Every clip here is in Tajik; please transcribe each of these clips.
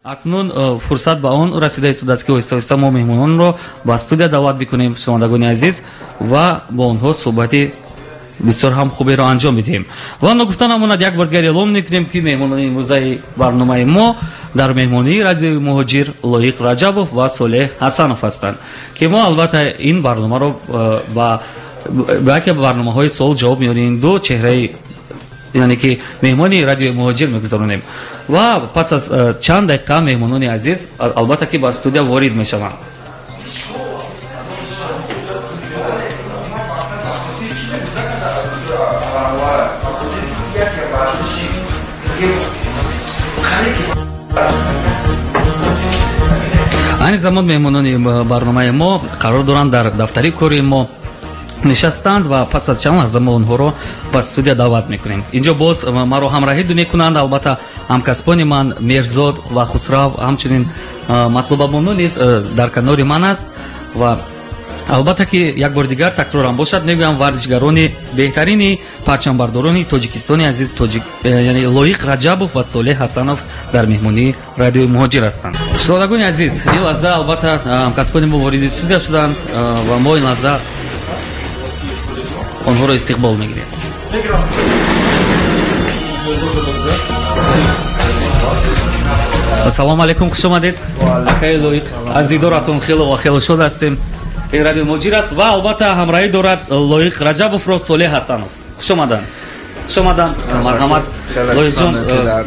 Акнун фурсат ба он расида истодааст, ки оҳиста оҳиста мо меҳмононро ба студия даъват бикунем, шунавандагони азиз, ва бо онҳо суҳбати бисёр ҳам хуберо анҷом медиҳем. Ва ногуфта намонад, як бор дигар эълон мекунем, ки меҳмонони имрӯзаи барномаи мо дар меҳмонии радиои Муҳоҷир Лоиқ Раҷабов ва Солеҳ Ҳасанов ҳастанд, ки мо албатта ин барномаро ба яке барномаҳои суол ҷавоб меёни ин ду чеҳраи, яъне ки меҳмони радиои Муҳоҷир мегузаронем. Ва пас аз чанд дақиқа меҳмонони азиз албатта ки ба студия ворид мешаванд. Айни замон меҳмонони барномаи мо қарор доранд дар дафтари кори мо нишастанд ва пас аз чанд лаҳза мо онҳоро ба студия даъват мекунем. Инҷо боз маро ҳамроҳӣ мекунанд албатта ҳамкасбони ман Меҳрзод ва Хусрав, ҳамчунин Матлубабону низ дар канори ман аст. Ва албатта ки як бори дигар такрорам бошад, мегӯям, варзишгарони беҳтарини парчамбардорони Тоҷикистони азиз тоҷик, яъне Лоиқ Раҷабов ва Солеҳ Ҳасанов дар меҳмонии радиои Муҳоҷир ҳастанд. Шунавандагони азиз, ин лаҳза албатта ҳамкасбони мо вориди студия шуданд ва мо ин лаҳза онҳоро истиқбол мегирем. Ассалому алайкум, хуш омадед акаи Лоиқ, аз дидоратон хело ва хело шод ҳастем. Ин радиои Муҳоҷир аст ва албатта ҳамроҳӣ дорад Лоиқ Раҷабовро Солеҳ Ҳасанов. Хуш омаданд, хуш омаданд, марҳамат. Лоиқҷон,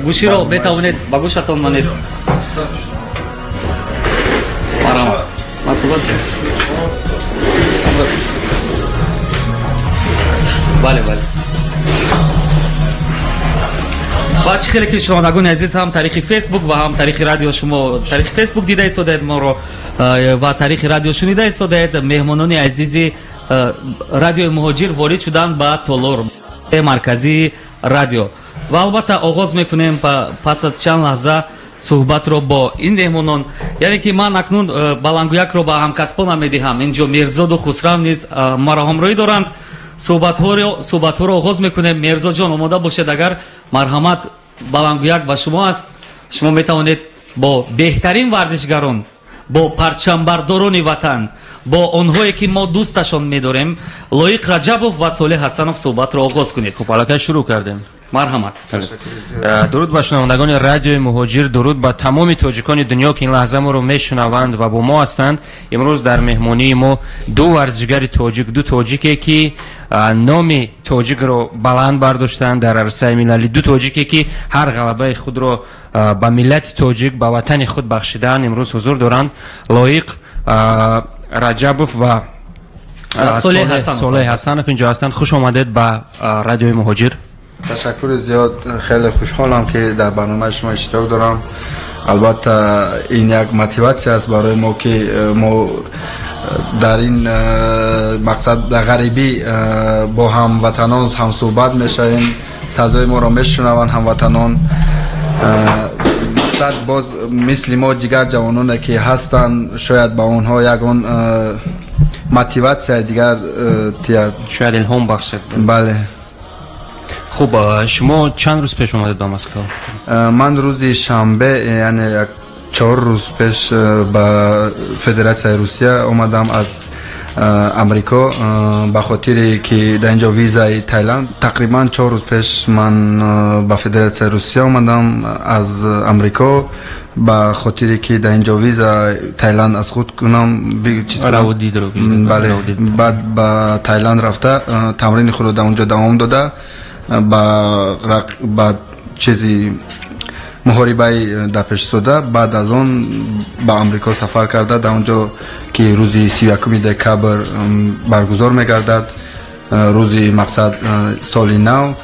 гӯширо метавонед ба гӯшатон монед. Марҳамат. Бале, бале. Ва чӣ хеле ки шунавандагони азиз ҳам тариқи Фейсбук ва ҳам тариқи радио, шумо тариқи Фейсбук дида истодаед моро ва тариқи радио шунида истодаед, меҳмонони азизи радиои Муҳоҷир ворид шуданд ба толор марказии радио. Ва албатта оғоз мекунем пас аз чанд лаҳза суҳбатро бо ин меҳмонон. Яъне ки ман акнун баландгӯякро ба ҳамкасбонам медиҳам. Инҷо Меҳрзоду Хусрав низ маро ҳамроҳӣ доранд. Суҳбатҳоро оғоз мекунем. Меҳрзодҷон, омода бошед, агар марҳамат, баландгӯяк ба шумо аст. Шумо метавонед бо беҳтарин варзишгарон, бо парчамбардорони ватан, бо онҳое ки мо дӯсташон медорем, Лоиқ Раҷабов ва Солеҳ Ҳасанов суҳбатро оғоз кунед. Хуб, аллакай шурӯъ кардем. Марҳамат. Дуруд ба шунавандагони радиои Муҳоҷир, дуруд ба тамоми тоҷикони дунё, ки ин лаҳза моро мешунаванд ва бо мо ҳастанд. Имрӯз дар меҳмонии мо ду варзишгари тоҷик, ду тоҷике ки номи тоҷикро баланд бардоштанд дар арсаи миллалӣ, ду тоҷике ки ҳар ғалабаи худро ба миллати тоҷик, ба ватани худ бахшидаанд, имрӯз ҳузур доранд. Лоиқ Раҷабов ва Солеҳ Ҳасанов инҷо ҳастанд. Хуш омадед ба радиои Муҳоҷир. Ташаккури зиёд, хеле хушҳолам, ки дар барномаи шумо иштирок дорам. Албатта ин як мотиватсия аст барои мо, ки мо дар ин мақсад дар ғарибӣ бо ҳамватанон ҳамсӯҳбат мешавем, садои моро мешунаванд ҳамватанон. Мақсад боз мисли мо дигар ҷавононе ки ҳастанд, шояд ба онҳо ягон мотиватсияи дигар тиҳад, шояд илҳом бахшад. Бале. Хуб, шумо чанд рӯз пеш омадед ба Москва? Ман рӯзи шанбе, яъне як 4 рӯз пеш ба Федератсияи Русия омадам аз Амрико, ба хотире ки дар инҷо визаи Таиланд. Тақрибан 4 рӯз пеш ман ба Федератсияи Русия омадам аз Амрико, ба хотире ки дар инҷо виза Таиланд аз худ кунам. Бале, баъд ба Таиланд рафта тамрини худро дар онҷо давом дода, ба чизи муҳорибаи дар пеш истода. Баъд аз он ба Амрико сафар карда, дар он ҷо ки рӯзи 31 декабр баргузор мегардад, рӯзи мақсад соли нав,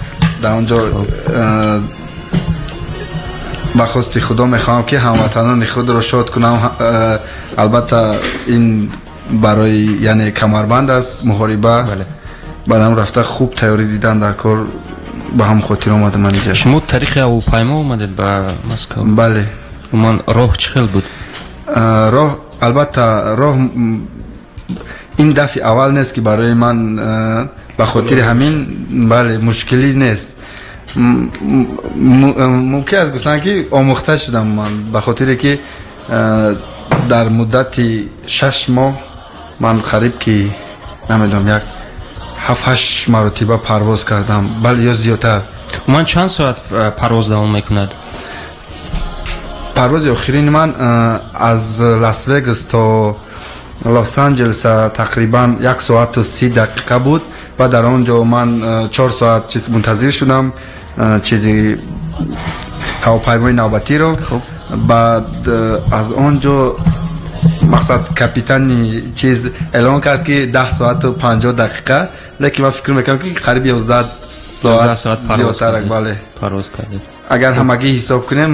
дар он ҷо ба хости Худо мехоҳам, ки ҳамватанони худро шод кунам. Албатта ин барои, яъне камарбанд аст муҳориба, барам рафта хуб тайёрӣ дидан дар кор, ба ҳам хотир омадам ман инҷа. Шумо тариқи ҳавопаймо омадед ба Москва? Бале. Умуман роҳ чӣ хел буд? Роҳ, албатта роҳ ин дафъи аввал нест, ки барои ман, ба хотири ҳамин бале мушкилӣ нест. Мумкин аст гуфтан, ки омӯхта шудам ман, ба хотире ки дар муддати 6 моҳ ман қариб ки намедонам, як 7-8 маротиба парвоз кардам, бале, ё зиёдтар. Умуман чанд соат парвоз давом мекунад? Парвози охирини ман аз Лас Вегас то Лос Анҷелес тақрибан 1 соату 30 дақиқа буд ва дар он ҷо ман 4 соат чиз мунтазир шудам, чизи ҳавопаймои навбатиро. Баъд аз он ҷо мақсад капитани чиз эълон кард, ки 10 соату 50 дақиқа, лекин ман фикр мекунам, ки қариб 11 соат зиёдтарак, бале. Парвоз кардед. Агар ҳамагӣ ҳисоб кунем,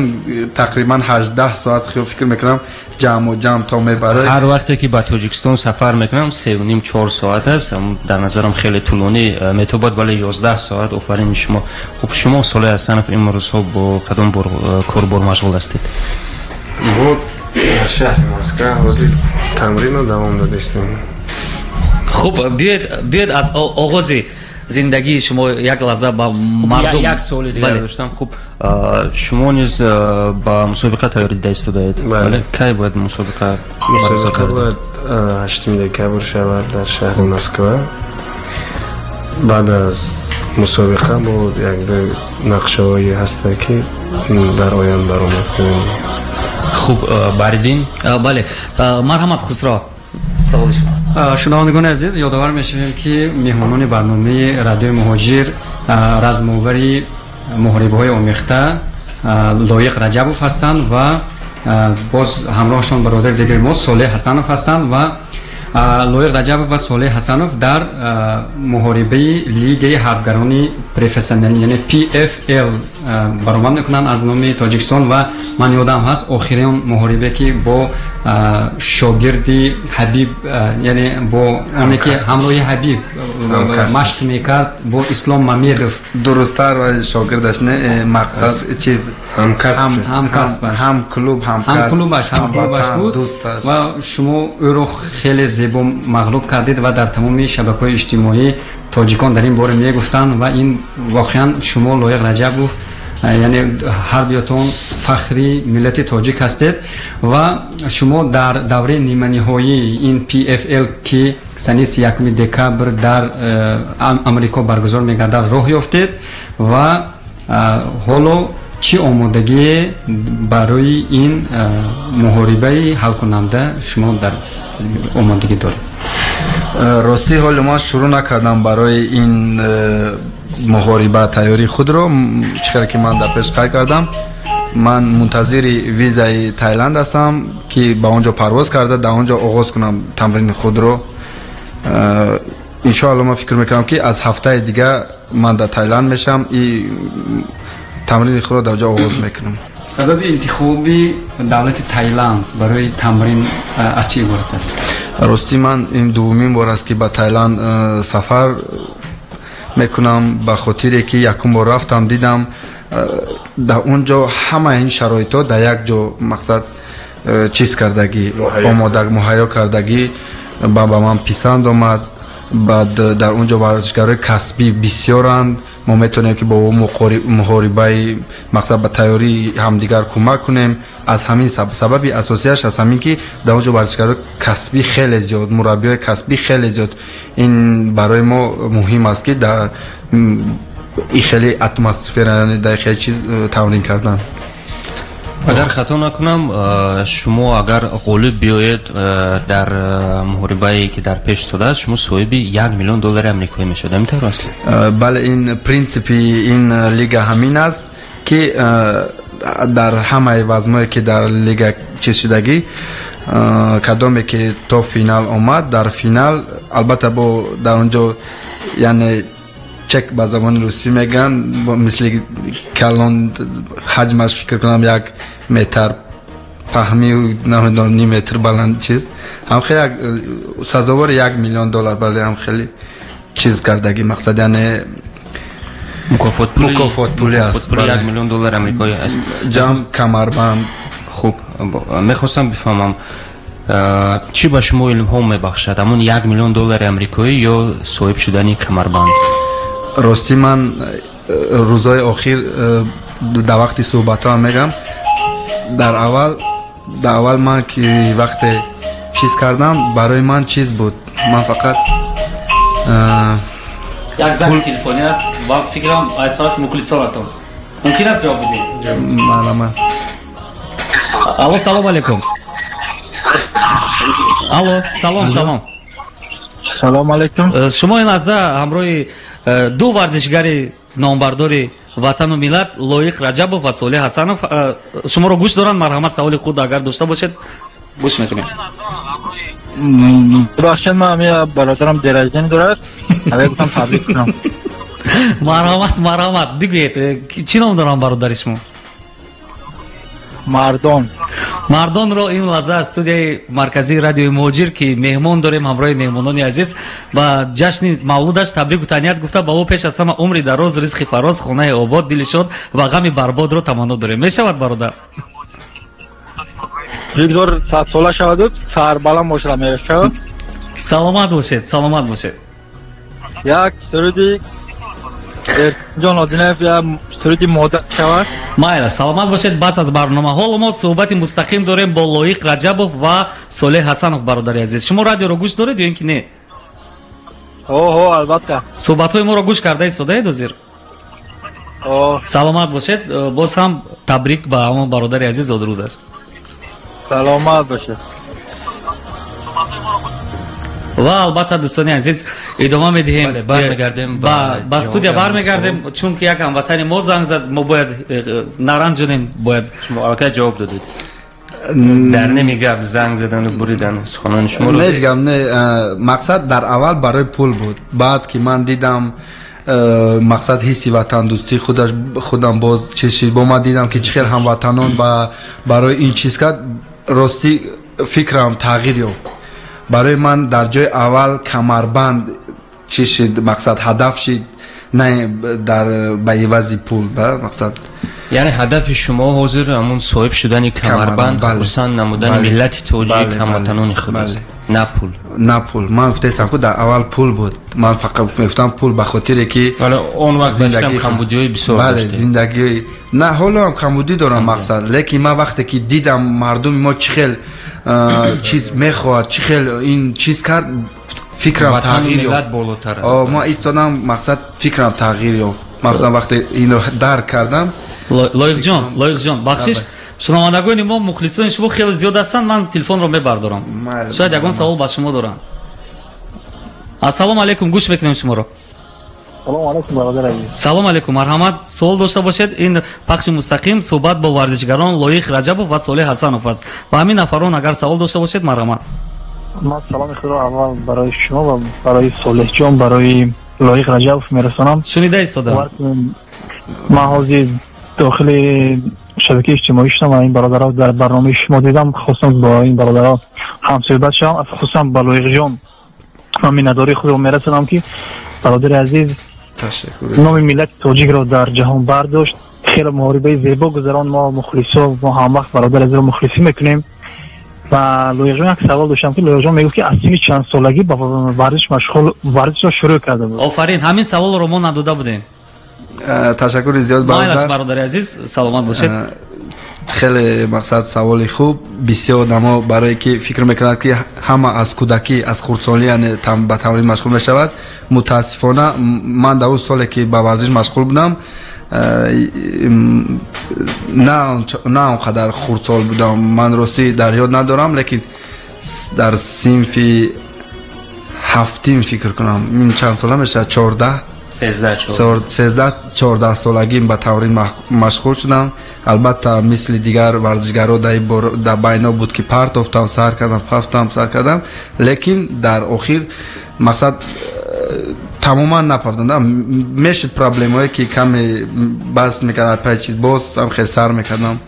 тақрибан 18 соат, фикр мекунам, ҷамъу ҷамъ то мебарад. Ҳар вақте ки ба Тоҷикистон сафар мекунам, 3,5-4 соат аст, дар назарам хеле тӯлонӣ метобад, вале 11 соат, офарини шумо. Хуб, шумо, Солеҳ Ҳасанов, имрӯзҳо бо кадом корбор машғул ҳастед? Мо дар шаҳри Москва ҳозир тамринро давом додастем. Хуб, биёед аз оғози зиндагии шумо як лаҳза ба мардум. Як суоли дигар доштам. Хуб, шумо низ ба мусобиқа тайёрӣ дида истодаед? Бале. Кай бояд мусобиқа? Мусобиқа бояд 8 декабр шавад дар шаҳри Москва. Баъд аз мусобиқа бо як ду нақшаҳое ҳаста, ки дар оянда баромад кунем. Хуб, Баридин. Бале, марҳамат, Хусро, саволи шумо. Шунавандагони азиз, ёдовар мешавем, ки меҳмонони барномаи Радиои Муҳоҷир размовари муҳорибаҳои омехта Лоиқ Раҷабов ҳастанд ва боз ҳамроҳашон бародари дигари мо Солеҳ Ҳасанов ҳастанд. Ва Лоиқ Раҷабов ва Солеҳ Ҳасанов дар муҳорибаи лигаи ҳарбгарони профессионалӣ, яъне PFL, баромад мекунанд аз номи Тоҷикистон. Ва ман ёдам ҳаст, охирин муҳорибе, ки бо шогирди Ҳабиб, яъне бо оне ки ҳамроҳи Ҳабиб машқ мекард, бо Ислом Мамедов. Дурусттар, ва шогирдаш не, мақсад чиз ҳамкасбаш. Ҳам клуб. Ҳамклубаш буд ва шумо ӯро хеле зебо мағлуб кардед ва дар тамоми шабакаҳои иҷтимоӣ тоҷикон дар ин бора мегуфтанд. Ва ин воқеан шумо, Лоиқ Раҷабов, яъне ҳар дуятон фахри миллати тоҷик ҳастед. Ва шумо дар давраи ниманиҳоии ин PFL, ки санаи 1 декабр дар Амрико баргузор мегардад, роҳ ёфтед. Ва ҳоло чӣ омодагие барои ин муҳорибаи ҳалкунанда шумо дар омодагӣ доред? Ростӣ, ҳоло ман шурӯъ накардам барои ин муҳориба тайёрии худро. Чӣ хеле ки ман дар пеш қайд кардам, ман мунтазири визаи Таиланд ҳастам, ки ба он ҷо парвоз карда, дар он ҷо оғоз кунам тамрини худро. Иншоалло, ман фикр мекунам, ки аз ҳафтаи дига ман дар Таиланд мешавам и тамрини худро дар ҷо оғоз мекунам. Сабаби интихоби давлати Таиланд барои тамрин аз чӣ иборат аст? Ростӣ, ман ин дуввумин бор аст, ки ба Таиланд сафар мекунам, ба хотире ки якум бор рафтам, дидам, дар он ҷо ҳамаи ин шароитҳо дар як ҷо, мақсад, чиз кардагӣ, омода муҳайё кардагӣ, ба ман писанд омад. Баъд дар он ҷо варзишгарои касбӣ бисёранд, мо метавонем, ки бо муҳорибаи, мақсад, ба тайёрии ҳамдигар кӯмак кунем. Аз ҳамин сабаби асосияш аз ҳамин, ки дар он ҷо варзишгарои касбӣ хеле зиёд, мураббиҳои касбӣ хеле зиёд, ин барои мо муҳим аст, ки дар ин хеле атмосфера, яъне дар хеле чиз тамрин кардан. Агар хато накунам, шумо агар ғолиб биёед дар муҳорибае, ки дар пеш истодааст, шумо соҳиби 1 миллион доллари амрикоӣ мешавед, ҳамин тавр аст? Бале, ин принсипи ин лига ҳамин аст, ки дар ҳамаи вазное, ки дар лига чиз шудагӣ, кадоме ки то финал омад, дар финал албатта бо дар он ҷо, яъне чек ба забони русӣ мегӯянд, мисли калон, ҳаҷмаш фикр кунам 1 метр паҳмию намедонам, ним метр баланд, чиз ҳам хеле як сазовори 1 миллион доллар, бале, ҳам хеле чиз кардагӣ, мақсад, яъне мукофотпулӣ аст. 1 миллион доллари амрикоӣ аст. Ҷамъ камарбанд. Хуб, мехостам бифаҳмам, чӣ ба шумо илҳом мебахшад, ҳамон 1 миллион доллари амрикоӣ ё соҳиб шудани камарбанд? Ростӣ, ман Рӯзҳои охир дар вақти суҳбатҳоам мегам, дар аввал ман ки вақте чиз кардам, барои ман чиз буд, ман фақат як занги телефонӣ аст ва фикрам аз тарафи мухлисонатон мумкин аст ҷавоб бидиҳед. Марҳамат. Алло, салом алейкум. Алло, салом, салом. Салом алейкум. Шумо ин лаҳза ҳамроҳи ду варзишгари номбардори ватану миллат Лоиқ Раҷабов ва Солеҳ Ҳасанов шуморо гӯш доранд. Марҳамат, саволи худ агар дошта бошед, гӯш мекунем. Бубахшед, ман бародарам день дорад, аввал гуфтам табрик кунам. Марҳамат, марҳамат, бигӯед, чӣ ном дорам бародари шумо? Мардон. Мардонро ин лаҳза аз студияи марказии радиои Муҳоҷир, ки меҳмон дорем ҳамроҳи меҳмонони азиз, ба ҷашни мавлудаш табрику таҳният гуфта, ба ӯ пеш аз ҳама умри дароз, ризқи фароз, хонаи обод, дили шод ва ғами барбодро таманно дорем. Мешавад, бародар? Бигзор садсола шаваду сарбаланд бошад, мешавад. Саломат бошед, саломат бошед. Як суруди Эркинҷон Одинаев, як суруди модар шавад. Майла, саломат бошед. Бас аз барнома. Ҳоло мо суҳбати мустақим дорем бо Лоиқ Раҷабов ва Солеҳ Ҳасанов. Бародари азиз, шумо радиоро гӯш доред ё ин ки не? Ҳо, албатта. Суҳбатҳои моро гӯш карда истодаед ҳозир? Саломат бошед. Боз ҳам табрик ба ҳамон бародари азиз зодрӯзаш. Саломат бошед. Ва албатта, дӯстони азиз, идома медиҳем, бармегардем ба студия, бармегардем, чунки як ҳамватани мо занг зад, мо бояд наранҷонем, бояд. Шумо аллакай ҷавоб додед дар неми гап, занг задану буридан суханони шуморо. Ҳеҷ гап не. Мақсад дар аввал барои пул буд, баъд ки ман дидам, мақсад ҳисси ватандӯстӣ худаш худам боз чиз шид, бо ман дидам ки чӣ хел ҳамватанон барои ин чиз кард, ростӣ фикрам тағйир ёфт. Барои ман дар ҷои аввал камарбанд чӣ шид, мақсад ҳадаф шид, на дар ба ивази пул, мақсад. Яъне ҳадафи шумо ҳозир ҳамун соҳиб шудани камарбанд, хурсанд намудани миллати тоҷик, ҳамватанони худ аст, на пул. На пул. Ман гуфтаистам ку, дар аввал пул буд, ман фақат мегуфтам пул, ба хотире ки вале он вақт зиндагӣ камбудиҳои бисёр. Бале, зиндагӣ на, ҳоло ҳам камбудӣ дорам, мақсад, лекин ман вақте ки дидам мардуми мо чӣ хел чиз мехоҳад, чӣ хел ин чиз кард, фикрам тағйир ёфт. Ман истодам, мақсад, фикрам тағйир ёфт. Мақсад, вақте инро дарк кардам. Лоиқҷон, Лоиқҷон, бахшиш, шунавандагони мо, мухлисони шумо хеле зиёд ҳастанд, ман телефонро мебардорам, шояд ягон савол ба шумо доранд. Ассалому алайкум, гӯш мекунем шуморо. Салому алайкум, бародар азиз. Салом алайкум, марҳамат, суол дошта бошед. Ин пахши мустақим суҳбат бо варзишгарон Лоиқ Раҷабов ва Солеҳ Ҳасанов аст. Ба ҳамин нафарон агар савол дошта бошед, марҳамат. Ман саломи худро аввал барои шумо ва барои Солеҳҷон, барои Лоиқ Раҷабов мерасонам. Шунида истодам. Ман ҳозир дохили шабакаи иҷтимоӣ шудам ва ин бародарро дар барномаи шумо дидам, хостам бо ин бародаро ҳамсӯҳбат шавам. Хусусан ба Лоиқҷон ман миннатдории худро мерасонам, ки бародари азиз номи миллати тоҷикро дар ҷаҳон бардошт, хеле муҳорибаи зебо гузарон. Мо мухлисо, мо ҳамвақт бародари азизро мухлисӣ мекунем. Ва Лоиқҷон як савол доштам, ки Лоиқҷон мегуфт, ки аз синни чанд солагӣ ба варзиш машғул, варзишро шурӯъ карда буд. Офарин, ҳамин саволро мо надода будем. Ташаккури зиёд, бародар. Бародари азиз, саломат бошед. Хеле мақсад саволи хуб. Бисёр одамо барое ки фикр мекунанд, ки ҳама аз кӯдакӣ, аз хурдсолӣ, яъне ба тамрин машғул мешавад. Мутаассифона, ман дар он соле ки ба варзиш машғул будам, на он қадар хурдсол будам. Ман ростӣ дар ёд надорам, лекин дар синфи ҳафтим фикр кунам, ин чанд сола мешавад, 14, 13-14 солагим ба тамрин машғул шудам. Албатта, мисли дигар варзишгаро дар байно буд, ки партофтам, сар кардам, пафтам, сар кардам, лекин дар охир мақсад тамоман напафтам. Мешуд проблемое ки каме бас мекардам, пай чиз боз ҳам хел сар мекардам.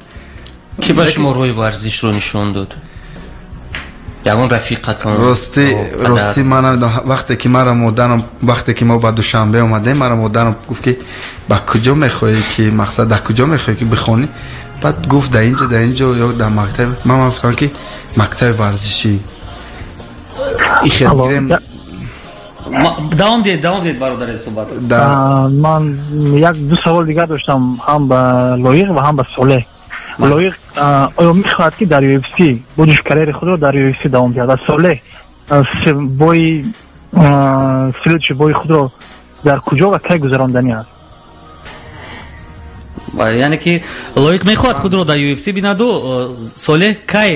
Ки ба шумо рӯи варзишро нишон дод? Ягон рафиқатон? Ростӣ ман намедонам. Вақте ки мара модарам, вақте ки мо ба Душанбе омадем, мара модарам гуфт, ки ба куҷо мехоҳӣ, ки мақсад, дар куҷо мехоҳӣ, ки бихонӣ? Баъд гуфт, дар инҷо, дар инҷо ё дар мактаб. Ман гуфтам, ки мактаби варзишӣ. Давом диҳед бародари суҳбат. Ман як ду савол дигар доштам, ҳам ба Лоиқ ва ҳам ба Солеҳ. Лоиқ оё мехоҳад ки дар UFC будуш карьераи худро дар UFC давом диҳад ва Солеҳ бои следующий бои худро дар куҷо ва кай гузарондани аст? Яъне ки Лоиқ мехоҳад худро дар UFC бинаду Солеҳ кай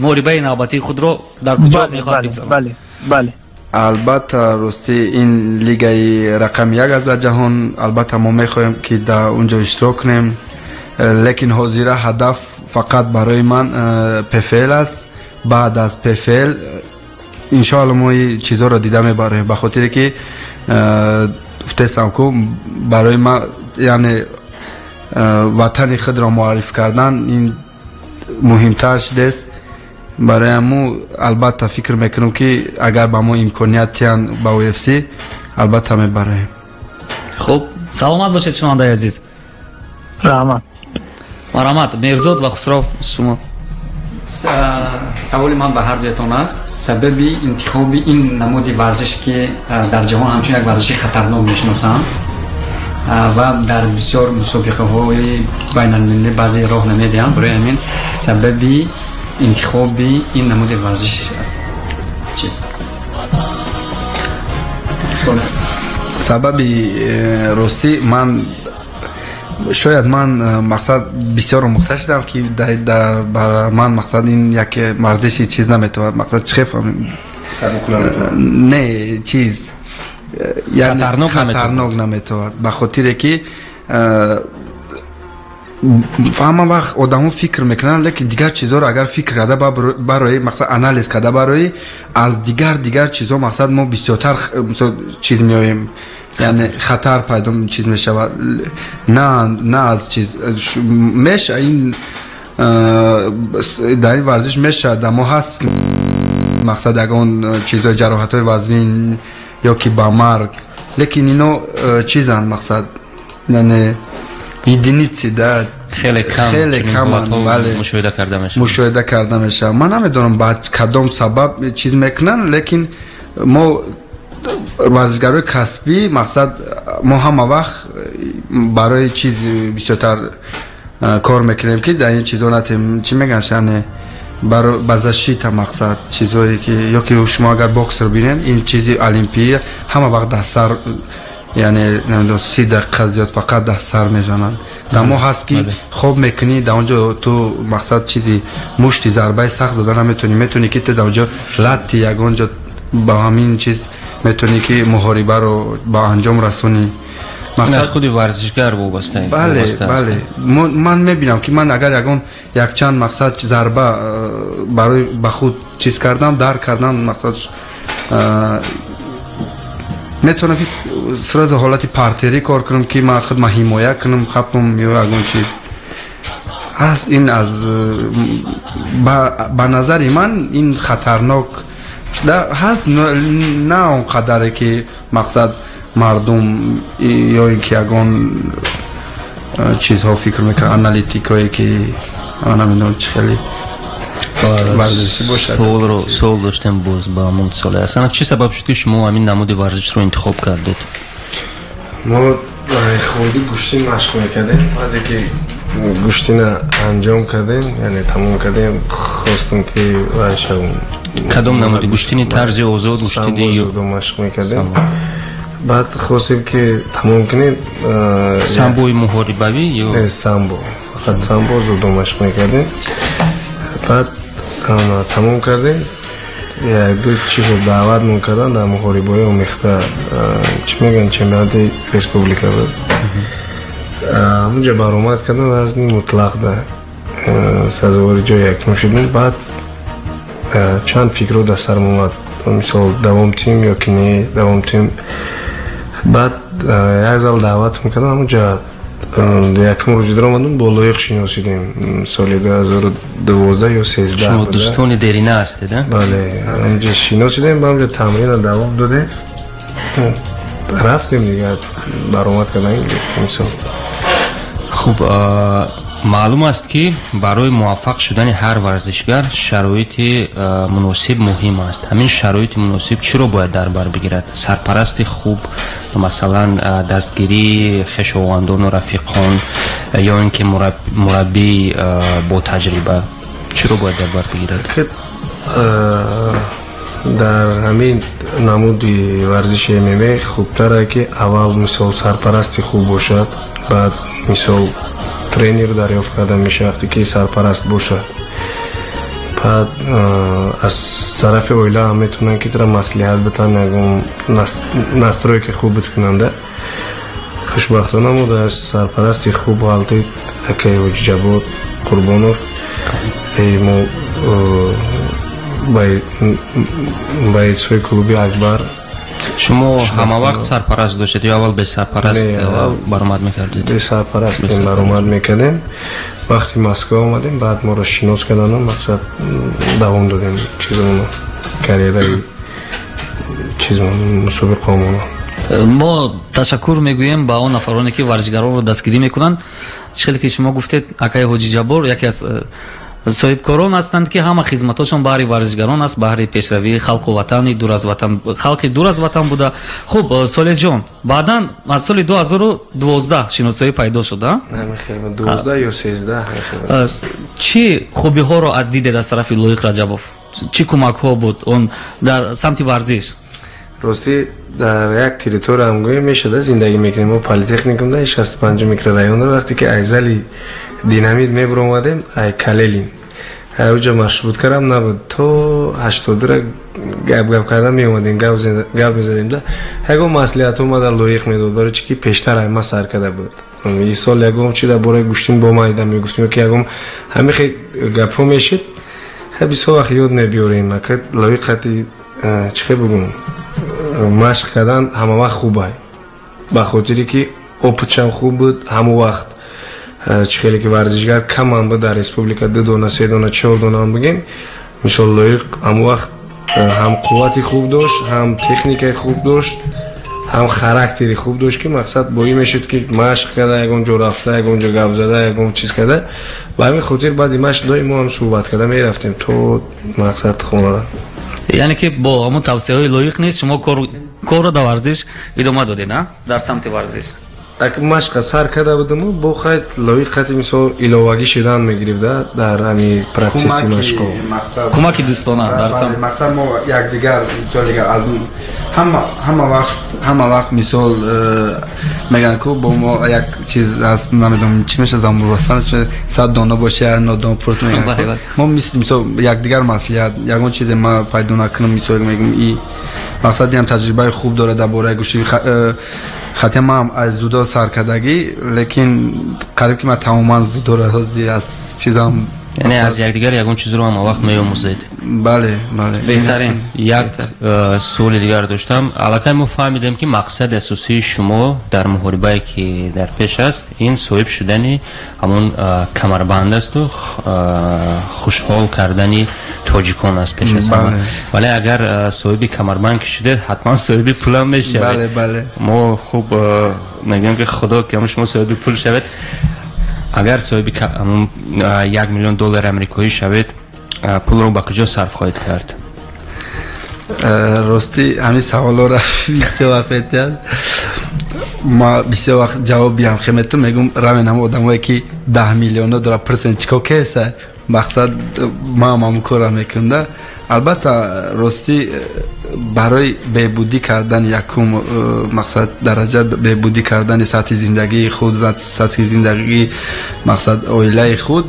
муҳорибаи навбатии худро дар куҷо мехоҳад бигзаронад? Бале, бале. Албатта, ростӣ ин лигаи рақами як аст дар ҷаҳон. Албатта, мо мехоҳем ки дар он ҷо иштирок кунем, лекин ҳозира ҳадаф фақат барои ман ПФЛ аст. Баъд аз ПФЛ иншоалло мо ин чизҳоро дида мебарем, ба хотире ки гуфтестам ку барои ман, яъне ватани худро муарриф кардан ин муҳимтар шудааст. Барои ҳамун албатта фикр мекунам ки агар ба мо имконият диҳанд ба UFC, албатта мебарем. Хуб, саломат бошед, шунавандаи азиз. Раҳмат. Марҳамат, Меҳрзод ва Хусрав, шумо. Саволи ман ба ҳар дуятон аст. Сабаби интихоби ин намуди варзиш, ки дар ҷаҳон ҳамчун як варзиши хатарнок мешиносанд ва дар бисёр мусобиқаҳои байналмилалӣ баъзе роҳ намедиҳанд, барои ҳамин сабаби интихоби ин намуди варзиш аст чист? Сабаби ростӣ ман шояд ман мақсад бисёр омӯхта шудам ки ба ман мақсад ин як варзиши чиз наметавонад, мақсад чӣ фаҳмем, не чиз хатарнок наметавонад, ба хотире ки ҳама вақт одамо фикр мекунанд, лекин дигар чизҳоро агар фикр карда барои мақсад анализ карда барои аз дигар чизҳо мақсад мо бисёртар чиз меоем, яъне хатар пайдо чиз мешавад. На аз чиз меша ин дар ин варзиш мешавад, мо ҳаст мақсад ягон чизҳои ҷароҳатҳои вазнин ё ки ба марг, лекин ино чизанд мақсад, яъне единицы да, хеле кам мушоҳида карда мешавад. Мушоҳида карда мешавад. Ман намедонам ба кадом сабаб чиз мекунанд, лекин мо варзишгарои касбӣ мақсад мо ҳама вақт барои чиз бисёртар кор мекунем ки дар ин чизо натем, чӣ мегӯянд, яъне ба защита мақсад чизое ки ё ки шумо агар боксер бинед, ин чизи олимпия ҳама вақт дар сар, яъне намедонам 30 дақиқа зиёд фақат дар сар мезананд. Дар мо ҳаст ки хоб мекунӣ, дар он ҷо ту мақсад чизи мушти зарбаи сахт зада наметавонӣ, метавонӣ ки ту дар он ҷо латти ягон ҷо ба ҳамин чиз метавонӣ ки муҳорибаро ба анҷом расонӣ. Мақсад худи варзишгар вобаста. Бале, бале. Ман мебинам ки ман агар ягон якчанд мақсад зарба барои ба худ чиз кардам, дар кардам, мақсад метавонам ки сразу ҳолати партерӣ кор кунам ки ман худ ма ҳимоя кунам, хапам ё ягон чиз ҳаст. Ин аз ба назари ман ин хатарнок ҳаст, на он қадаре ки мақсад мардум ё ин ки ягон чизҳо фикр мекунанд, аналитикое ки ман намедонам чӣ хеле варзишӣ бошад. Суол доштем боз ба ҳамон Солеҳ Ҳасанов. Чӣ сабаб шуд ки шумо ҳамин намуди варзишро интихоб кардед? Мо хурдӣ гӯштин машқ мекардем. Баъде ки гӯштина анҷом кардем, яъне тамом кардем, хостум ки вай шавем. Кадом намуди гӯштини? Тарзи озод гӯштини ё машқ мекардем. Баъд хостем ки тамом кунем. Самбои муҳорибавӣ ё не, самбо, фақат самбо озодо машқ мекардем. Баъд тамом кардем, як ду чизо даъватмон кардан дар муҳорибаҳои омехта, чӣ мегӯянд, чемпионати республика буд. Ҳамунҷо баромад кардам, вазни мутлақ да сазовори ҷои якум шудем. Баъд чанд фикрҳо дар сарам омад, мисол давом тим ё ки не давом тим. Баъд як зал даъватм кардам, ҳамунҷо якум рӯзи даромадам, бо Лоиқ шиносидем соли 2012 ё 13. Шумо дӯстони дерина ҳастед, а? Бале, ҳамунҷо шиносидем, ба ҳамунҷо тамрина давом додем, рафтем дигар, баромад кардан гирифтем. Мисол хуб, Маълум аст, ки барои муваффақ шудани ҳар варзишгар шароити муносиб муҳим аст. Ҳамин шароити муносиб чиро бояд дар бар бигирад? Сарпарасти хуб, масалан, дастгирии хешовандону рафиқон ё ин ки мураббии бо таҷриба, чиро бояд дар бар бигирад? Дар ҳамин намуди варзиши ММА хубтаре, ки аввал, мисол, сарпарасти хуб бошад, баъд, мисол, тренер дарёфт карда мешавад. Вақте ки сарпараст бошад, баъд аз тарафи оила ҳам метавонанд, ки тра маслиҳат битан, ягон настройки хуб биткунанда. Хушбахтона, мо дар сарпарасти хуб ғалтид, акаи Ҳоҷиҷаббор Қурбонов. Мо бойцои клуби Акбар. Шумо ҳама вақт сарпараст доштед ё аввал бесарпараст баромад мекардед? Бесарпараст баромад мекардем. Вақти Москва омадем, баъд моро шинос кардану, мақсад, давом додем чизмоно, карьераи чизмон, мусобиқаомоно. Мо ташаккур мегӯем ба он нафароне, ки варзишгаронро дастгирӣ мекунанд. Чӣ хеле ки шумо гуфтед, акаи Ҳоҷиҷаббор яке аз соҳибкорон ҳастанд, ки ҳама хизматошон баҳри варзишгарон аст, баҳри пешравии халқу ватани дур аз ватан, халқи дур аз ватан буда. Хуб, Солеҳҷон, баъдан аз соли 2012 шиносоӣ пайдо шуд. 12 ё 13. Чӣ хубиҳоро дидед аз тарафи Лоиқ Раҷабов? Чӣ кӯмакҳо буд он дар самти варзиш? Ростӣ, дар як территория ҳам гӯем мешуда зиндагӣ мекунем. Мо Политехникумда, 65 микрорайонда. Вақте ки ай зали Динамит мебуромадем, ай Калелин, уҷа маршруткарам набуд, то 82-ра гап гап кардан меомадем, гап мезадем да. Ягон маслиҳат омада Лоиқ медод, барои чи ки пештар ай ма сар карда буд. Исол ягон чи дар бораи гӯштин бо ма ида мегуфтем, ки ягон ҳамин хел гапҳо мешид. Бисёр вақт ёд мебиёрем, ака Лоиқати чӣ хел бугум, машқ кардан ҳама вақт хубай, ба хотире ки опытшам хуб буд. Ҳамон вақт чӣ хеле ки варзишгар камам буд дар республика, ду дона, се дона, чор донаам бигем. Мисол, Лоиқ ҳамон вақт ҳам қуввати хуб дошт, ҳам техникаи хуб дошт, ҳам характери хуб дошт, ки мақсад боӣ мешуд, ки машқ карда, ягон ҷо рафта, ягон ҷо гап зада, ягон чиз карда. Ба ҳамин хотир баъди машқ доим мо ҳам суҳбат карда мерафтем то, мақсад, хонара. Яъне ки бо ҳамон тавсияҳои Лоиқ нест, шумо корро дар варзиш идома додед, дар самти варзиш? Машқа сар карда будаму, бо хайт Лоиқати, мисол, иловагӣ шудан мегирифта дар ҳами процесси машқо. Кӯмаки дӯстона дар самт. Мақсад, мо якдигар, мисол, аз ҳама вақт, мисол, мегӯянд ку бо мо як чиз ҳаст, намедонам чӣ меша, замуростан, сад дона боша, нодон пурс мегӯянд. Мо мисол якдигар маслиҳат, ягон чизе ма пайдо накунам, мисол, мегӯм, и мақсад ям таҷрибаи хуб дорад дар бораи гӯшти. Хати ман аз дзюдо саркардагӣ, лекин қариб ки ман тамоман дзюдоро аз чизам. Яъне аз якдигар ягон чизро ҳама вақт меомӯзед. Бале. Беҳтарин. Як суоли дигар доштам. Аллакай мо фаҳмидем, ки мақсади асосии шумо дар муҳорибае, ки дар пеш аст, ин соҳиб шудани ҳамон камарбанд асту хушҳол кардани тоҷикон аст пеш аз ҳама. Вале агар соҳиби камарбанд ки шудед, ҳатман соҳиби пулам мешавед. Мо хуб мегӯем, ки худо ки шумо соҳиби пул шавед. Агар соҳиби 1 миллион доллари амрикоӣ шавед, пулро ба куҷо сарф хоҳед кард? Ростӣ, ҳамин саволоро бисёр вақт метиҳад. Ма бисёр вақт ҷавоб биям хемету мегум: равен ҳама одамое, ки 10 миллионо дора, пурсен, чӣ кор кеса. Мақсад, маам ҳамун корро мекунам да. Албатта, ростӣ, барои беҳбудӣ кардани якум мақсад дараҷа, беҳбудӣ кардани сатҳи зиндагии худ, сатҳи зиндагии, мақсад, оилаи худ.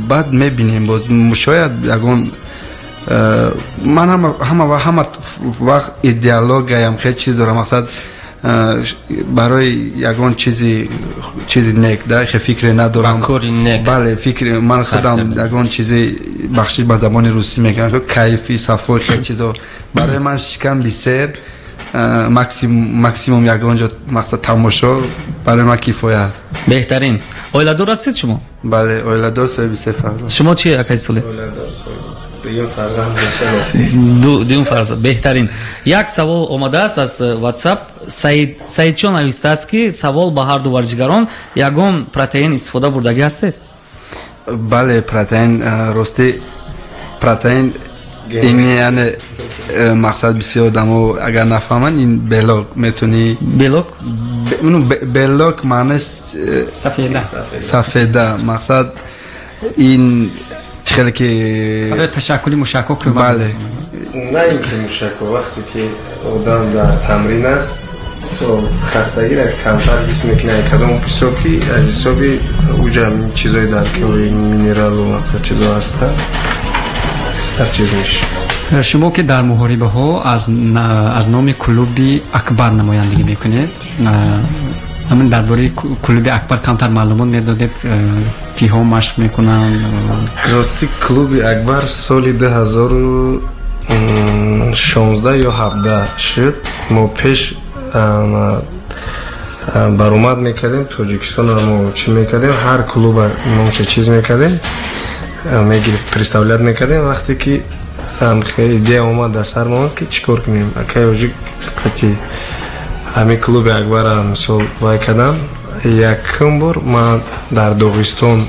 Баъд мебинем, боз шояд ягон ман ҳама вақт идеологияям хел чиз дорам, мақсад, барои ягон чизи нек да хе фикре надорам. Бале, фикри ман худам ягон чизи, бахшиш, ба забони русӣ мегӯям, кайфи сафои хел чизо барои ман шикам бисер, максимум ягон ҷо, мақсад, тамошо барои ман кифоя аст. Беҳтарин. Оиладор ҳастед шумо? Бале, оиладор, соҳиби се фарзанд. Шумо чи, акаи Солеҳ? Дуюм фарзанд. Дуюм фарзанд, беҳтарин. Як савол омадааст аз WhatsApp. Саид Саидчон навистааст, ки савол ба ҳарду варзишгарон: ягон протеин истифода бурдагӣ ҳастед? Бале, протеин, рости протеин ин яъне мақсад бисёр одамо агар нафаҳманд, ин белок метавонӣ. Белок? Белок маънаш сафеда. Сафеда, мақсад ин чӣ хеле ки барои ташаккули мушакҳо кӯмак. Бале. На ин ки мушакҳо, вақте ки одам дар тамрин аст, хастагиро камтар ҳис мекунад, кадом ҳисоб ки аз ҳисоби уҷа чизои дар кори минералу мақсад чизо ҳастанд, ҳар чиз мешавад. Шумо ки дар муҳорибаҳо аз номи клуби Акбар намояндагӣ мекунед, ҳамин дар бораи клуби Акбар камтар маълумот медодед, киҳо машқ мекунанд? Рости, клуби Акбар соли 2016 ё 17 шуд. Мо пеш баромад мекардем, Тоҷикистонро мо чӣ мекардем, ҳар клуба номча чиз мекардем, мегирифт, представлять мекардем. Вақте ки идея омад дар сар омад, ки чӣ кор кунем, акай оҷик қати ҳамин клуби Акбара мисол вай кардам. Якум бор ман дар Доғистон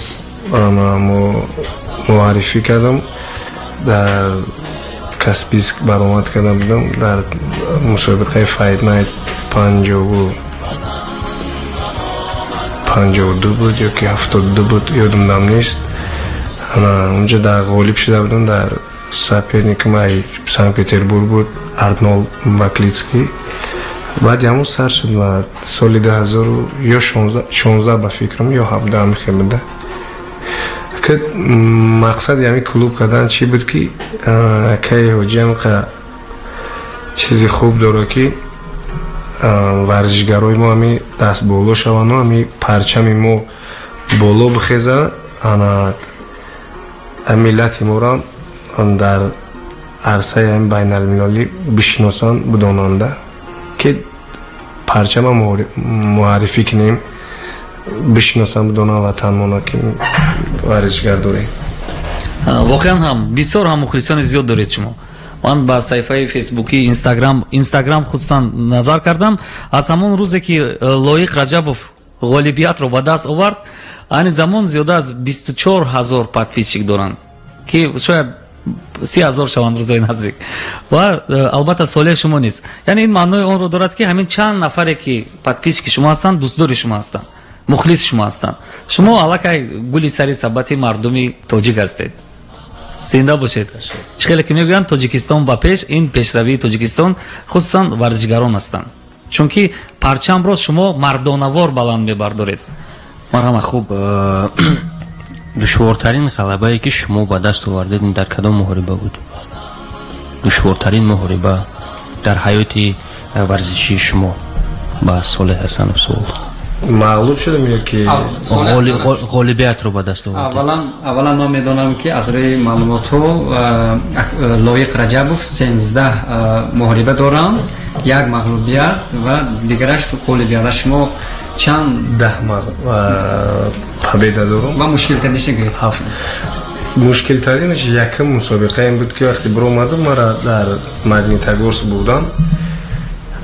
муаррифӣ кардам, дар Каспийск баромад карда будам дар мусобиқаи Fight Night 52 буд ё ки 72 буд, ёдам нам нест. Унҷа дар ғолиб шуда будам, дар соперникам ай Санкт Петербург буд, Арнолд Баклицкий. Баъди ҳамон сар шуд ва соли 2000 ё 16 ба фикрам ё 17 мехел буда. Ки мақсади ҳамин клуб кардан чӣ буд, ки акаи ҳоҷиам чизи хуб дорад, ки варзишгарои мо ҳами даст боло шаванду ҳами парчами мо боло бихезад, ана миллати моро дар арсаи ҳами байналмилалӣ бишиносанд, бидонанда, ки парчама муаррифӣ кунем, бишиносанд, бидонанд ватанмона, ки варзишгар дорем. Воқеан ҳам бисёр ҳам мухлисони зиёд доред шумо. Ман ба саҳифаи фейсбуки, Инстаграм хусусан назар кардам. Аз ҳамон рӯзе ки Лоиқ Раҷабов ғолибиятро ба даст овард, айни замон зиёда аз 24 000 подписчик доранд, ки шояд 30 000 шаванд рӯзои наздик. Ва албатта солеҳ шумо нест, яъне ин маънои онро дорад, ки ҳамин чанд нафаре ки подписчики шумо ҳастанд, дӯстдори шумо ҳастанд, мухлиси шумо ҳастанд. Шумо аллакай гули сари сабати мардуми тоҷик ҳастед. Зинда бошед! Чӣ хеле ки мегӯянд, Тоҷикистон ба пеш, ин пешравии Тоҷикистон хусусан варзишгарон ҳастанд, чунки парчамро шумо мардонавор баланд мебардоред. Марҳамат. Хуб, душвортарин ғалабае, ки шумо ба даст овардед, дар кадом муҳориба буд? Душвортарин муҳориба дар ҳаёти варзишии шумо? Ба Солеҳ Ҳасанов суол. Мағлуб шудам ё ки ғолибиятро ба даст овардед? Аввалан ман медонам, ки аз рӯи маълумотҳо Лоиқ Раҷабов 13 муҳориба доранд, як мағлубият ва дигараш ғолибият. Шумо чанд? 10 победа дорам. Ва мушкилтаринаш гӯед. Ҳафт. Мушкилтаринаш якум мусобиқа ин буд, ки вақте биромадам, мара дар Магнитогорск будам,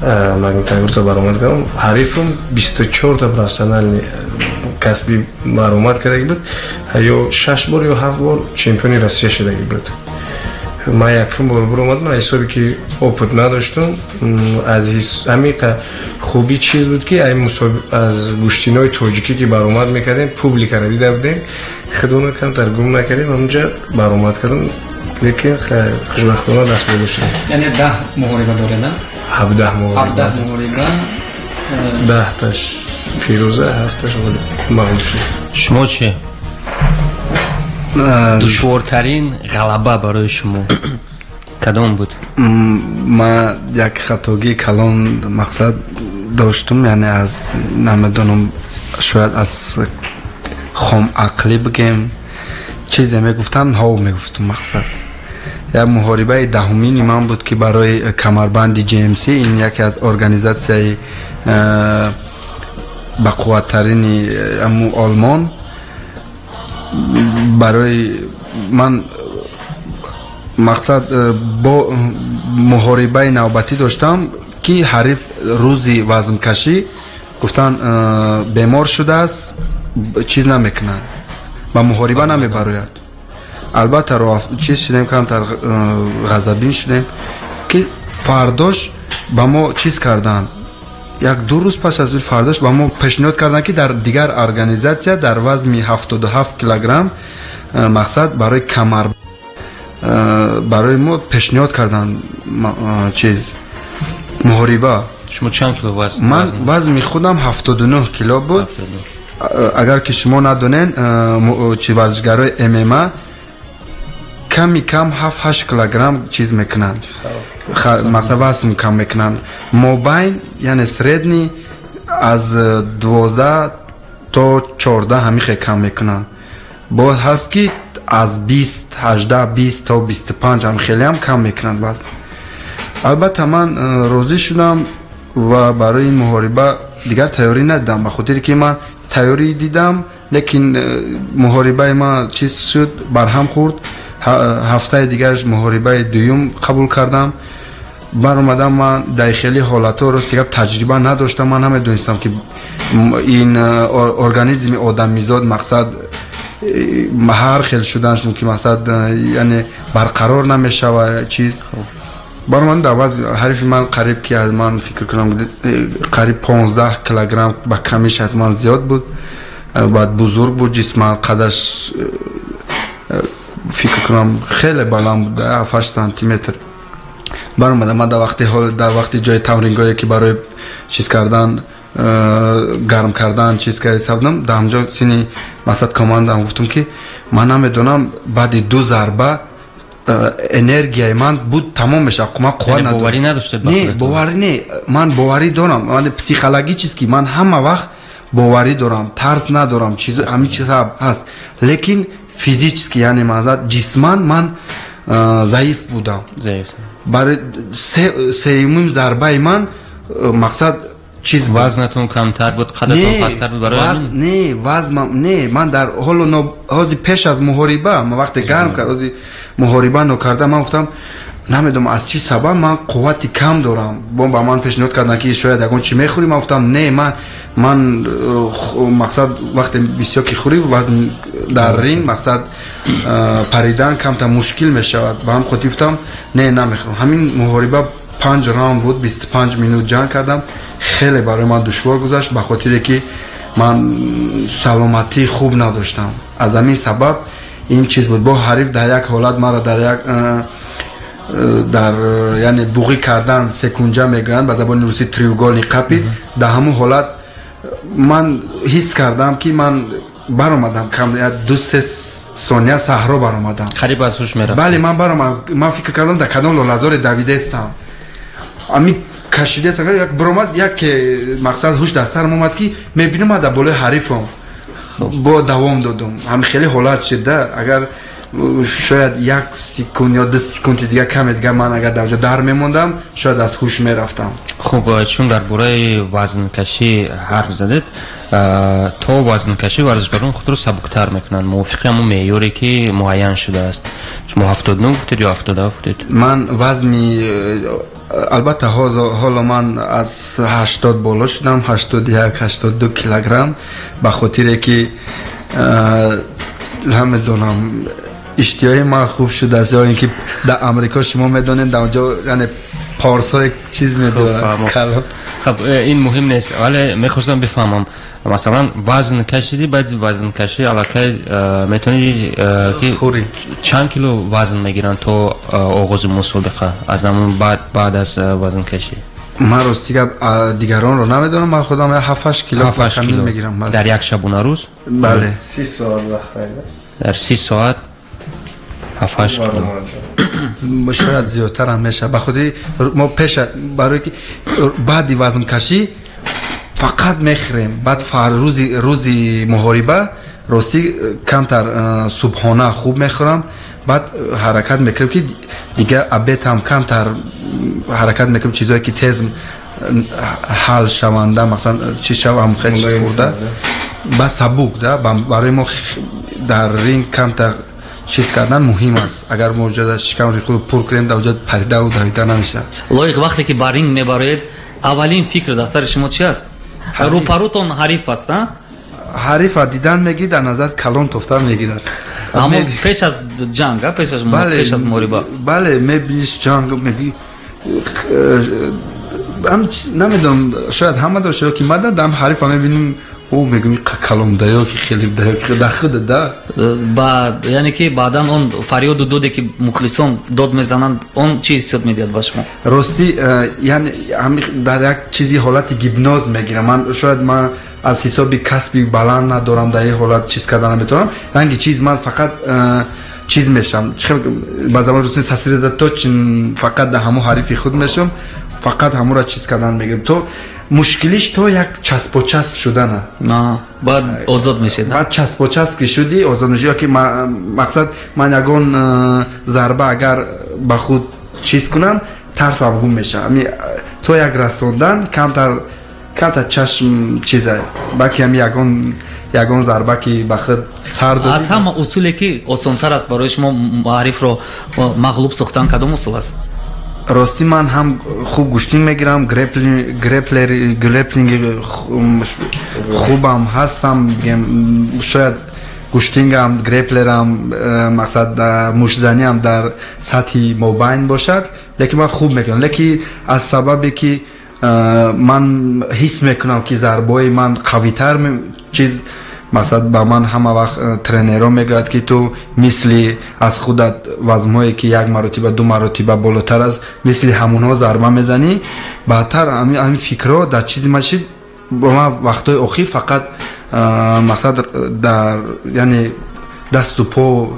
Магнитогорск баромад кардам, ҳарифам 24-та профессиональный касби баромад кардаги буд, ё шаш бор ё ҳафт бор чемпиони Россия шудаги буд. Ман якум бор биромадам, аз ҳисоби ки опыт надоштам. Аз ҳамиқа хуби чиз буд, ки аз гӯштинои тоҷикӣ ки баромад мекардем, публикаро дида будем, худона камтар гум накардем, ҳамунҷа баромад кардам, лекин хушбахтона даст боло шудем. Яъне 10 муҳориба доред, на? 17 муҳориба. 17 муҳориба. 10-таш пирӯза, ҳафташ мағлуб шуд. Шумо чи? Душвортарин ғалаба барои шумо кадом буд? Ман як хатогии калон мақсад доштум, яъне аз намедонам, шояд аз хомақлӣ бигем, чизе мегуфтам, ҳов мегуфтум. Мақсад як муҳорибаи даҳумини ман буд, ки барои камарбанди GMC, ин яке аз организатсияи бақувваттарини аму Олмон, барои ман мақсад бо муҳорибаи навбатӣ доштам, ки ҳариф рӯзи вазмкашӣ гуфтан бемор шудааст, чиз намекунад. Ба муҳориба намебарояд. Албатта, чиз шудем, камтар ғазабин шудем, ки фардош ба мо чиз карданд. 1-2 рӯз пас аз фардош ба мо пешниҳод карданд, ки дар дигар организатсия дар вазни 77 килограмм, мақсад барои камар барои мо пешниҳод карданд чиз муҳориба. Шумо чанд кило вазн? Ман вазни худам 79 кило буд. Агар ки шумо надонен, чи варзишгарои ММА ками кам 7-8 килограмм чиз мекунанд, мақсад вазн кам мекунанд. Мобайн, яъне средний, аз 12 то 14 ҳамихе кам мекунанд. Боз ҳаст, ки аз 20, 18, 20 то 25 ҳам хелеам кам мекунанд вазн. Албатта, ман розӣ шудам ва барои ин муҳориба дигар тайёрӣ надидам, ба хотире ки ман тайёрӣ дидам, лекин муҳорибаи ман чиз шуд, барҳам хӯрд. Ҳафтаи дигараш муҳорибаи дуюм қабул кардам, баромадам. Ман дар хеле ҳолатҳо, рости гап, таҷриба надоштам. Ман намедонистам, ки ин организми одамизод, мақсад, ҳар хел шуданаш мумкин, мақсад, яъне барқарор намешава чиз. Баромадам, дар вазн ҳарифи ман қариб ки аз ман, фикр кунам, қариб 15 килограмм ба камиш аз ман зиёд буд. Баъд бузург буд ҷисман, қадаш, фикр кунам, хеле баланд буд, 7 сантиметр. Баромадам, ман дар вақти ҷои тамрингоҳе, ки барои чиз кардан, гарм кардан чиз кардам, дар ҳамҷо сини, мақсад, командаам гуфтам, ки ман намедонам, баъди ду зарба энергияи ман буд тамом мешавад, ман қувват надорам. Боварӣ надоштед? Не, боварӣ не, ман боварӣ дорам. Ман психологически ман ҳама вақт боварӣ дорам, тарс надорам, чиз ҳамин чизҳо ҳаст, лекин физически, яъне мақсад, ҷисман ман заиф будам. Барои сеюмин зарбаи ман, мақсад, чиз. Вазнатон камтар буд, қадатон пасттар буд, барои ҳамин? Не, вазнам не, ман дар ҳоло ҳози пеш аз муҳориба, ман вақте гарм кард, ҳози муҳориба нокарда, ман гуфтам, намедонам аз чӣ сабаб ман қуввати кам дорам. Бо ба ман пешниҳод карданд, ки шояд ягон чӣ мехӯрӣ. Ман гуфтам, не, ман мақсад, вақте бисёр ки хӯрӣ, вазн дар ринг, мақсад, паридан камтар мушкил мешавад. Ба ҳам хотир гуфтам, не, намехӯрам. Ҳамин муҳориба панҷ раунд буд, 25 минут ҷанг кардам. Хеле барои ман душвор гузашт, ба хотире ки ман саломатии хуб надоштам. Аз ҳамин сабаб ин чиз буд. Бо ҳариф дар як ҳолат маро дар як дар, яъне, буғӣ кардан, секунҷа мегӯянд ба забони русӣ, треугольник қапид. Дар ҳамун ҳолат ман ҳис кардам, ки ман баромадам, кам 2-3 сония саҳро баромадам. Қариб аз ҳуш мерафт. Бале, ман баромадам. Ман фикр кардам, дар кадом лолазоре давидаистам, ами кашидаистам. Як баромад, як мақсад, ҳуш дар сарам омад, ки мебинам, ман дар болои ҳарифам. Бо давом додум. Ҳами хеле ҳолат шуда, агар шояд 1 секунд ё 2 секунди дигар, каме дигар, ман агар дар ҷо дар мемондам, шояд аз ҳуш мерафтам. Хуб, чун дар бораи вазнкашӣ ҳарф задед, то вазнкашӣ варзишгарон худро сабуктар мекунанд мувофиқи ҳамон меъёре, ки муайян шудааст. Шумо 79 гуфтед ё 77 гуфтед? Ман вазни, албатта, ҳоло ман аз 80 боло шудам, 81, 82 килограмм, ба хотире ки намедонам, иштиҳои ман хуб шудааст ё ин ки дар Амрико, шумо медонед, дар онҷо, яъне, порсҳои чиз мебиёранд. Хуб, ин муҳим нест, вале мехостам бифаҳмам, масалан, вазн кашидӣ, баъди вазнкашӣ аллакай метавонӣ ки чанд кило вазн мегиранд то оғози мусобиқа, аз ҳамон баъд аз вазнкашӣ? Ман, рости гап, дигаронро намедонам, ман худам 7-8 кило мегирам. Дар як шабона рӯз? Бале. 30 соат вақт. Дар 30 соат 7-8 кило. Шояд зиёдтарам мешавад, ба хотири мо пеша, барое ки баъди вазнкашӣ фақат мехӯрем. Баъд рӯзи муҳориба, ростӣ, камтар субҳона хуб мехӯрам, баъд ҳаракат мекунем, ки дигар обед ҳам камтар ҳаракат мекунем, чизое ки тез ҳал шаванда, масалан, чи шавам, хеле чиз хӯрда, ба сабук да. Барои мо дар ринг камтар чиз кардан муҳим аст. Агар мо ҷода шикамри худ пур кунем, дар ҷо паридаву давида намешавад. Лоиқ, вақте ки ба ринг мебароед, аввалин фикр дар сари шумо чи аст? Рӯпарӯтон ҳариф аст, а? Ҳарифа дидан мегирӣ, дар назар калон тофта мегирад. Аммо пеш аз ҷанг, пеш аз муҳориба. Бале, мебиниш ҷанг, мегӣ намедонам, шояд ҳама дошта ё ки ман дам ҳарифа мебинем, ӯ мегӯм калом даё ки хеле даё дар худ да. Яъне ки баъдан он фарёду доде ки мухлисон дод мезананд, он чӣ ҳиссиёт медиҳад ба шумо? Ростӣ, яъне дар як чизи ҳолати гипноз мегирам. Ман шояд ман аз ҳисоби касби баланд надорам, дар ин ҳолат чиз карда наметавонам. Ранги чиз ман фақат чиз мешавам, ба забони русӣ сосредоточен, фақат дар ҳамон ҳарифи худ мешавам, фақат ҳамонро чиз кардан мегирам. То мушкилиш то як часпочасп шудана. Баъд озод мешед. Баъд часпочасп ки шудӣ, озод мешӣ. Ёки мақсад ман ягон зарба агар ба худ чиз кунам, тарсам гум мешавам. То як расондан камтар чашм чиза, балки ҳами ягон зарба ки ба худ сар додӣ. Аз ҳама усуле ки осонтар аст барои шумо ҳарифро мағлуб сохтан, кадом усул аст? Ростӣ, ман ҳам хуб гӯштин мегирам, греплинги хубам ҳастам, шояд гӯштингам, греплерам, мақсад муштзаниам дар сатҳи мобайн бошад, лекин ман хуб мекунам. Лекин аз сабабе ки ман ҳис мекунам ки зарбаҳои ман қавитар чиз, мақсад ба ман ҳама вақт тренерҳо мегӯяд ки ту мисли аз худат вазнҳое ки як маротиба, ду маротиба болотар аст, мисли ҳамонҳо зарба мезанӣ. Баъдтар ҳамин фикрҳо дар чизи ман шид. Ба ман вақтҳои охир фақат мақсад дар яъне дасту по,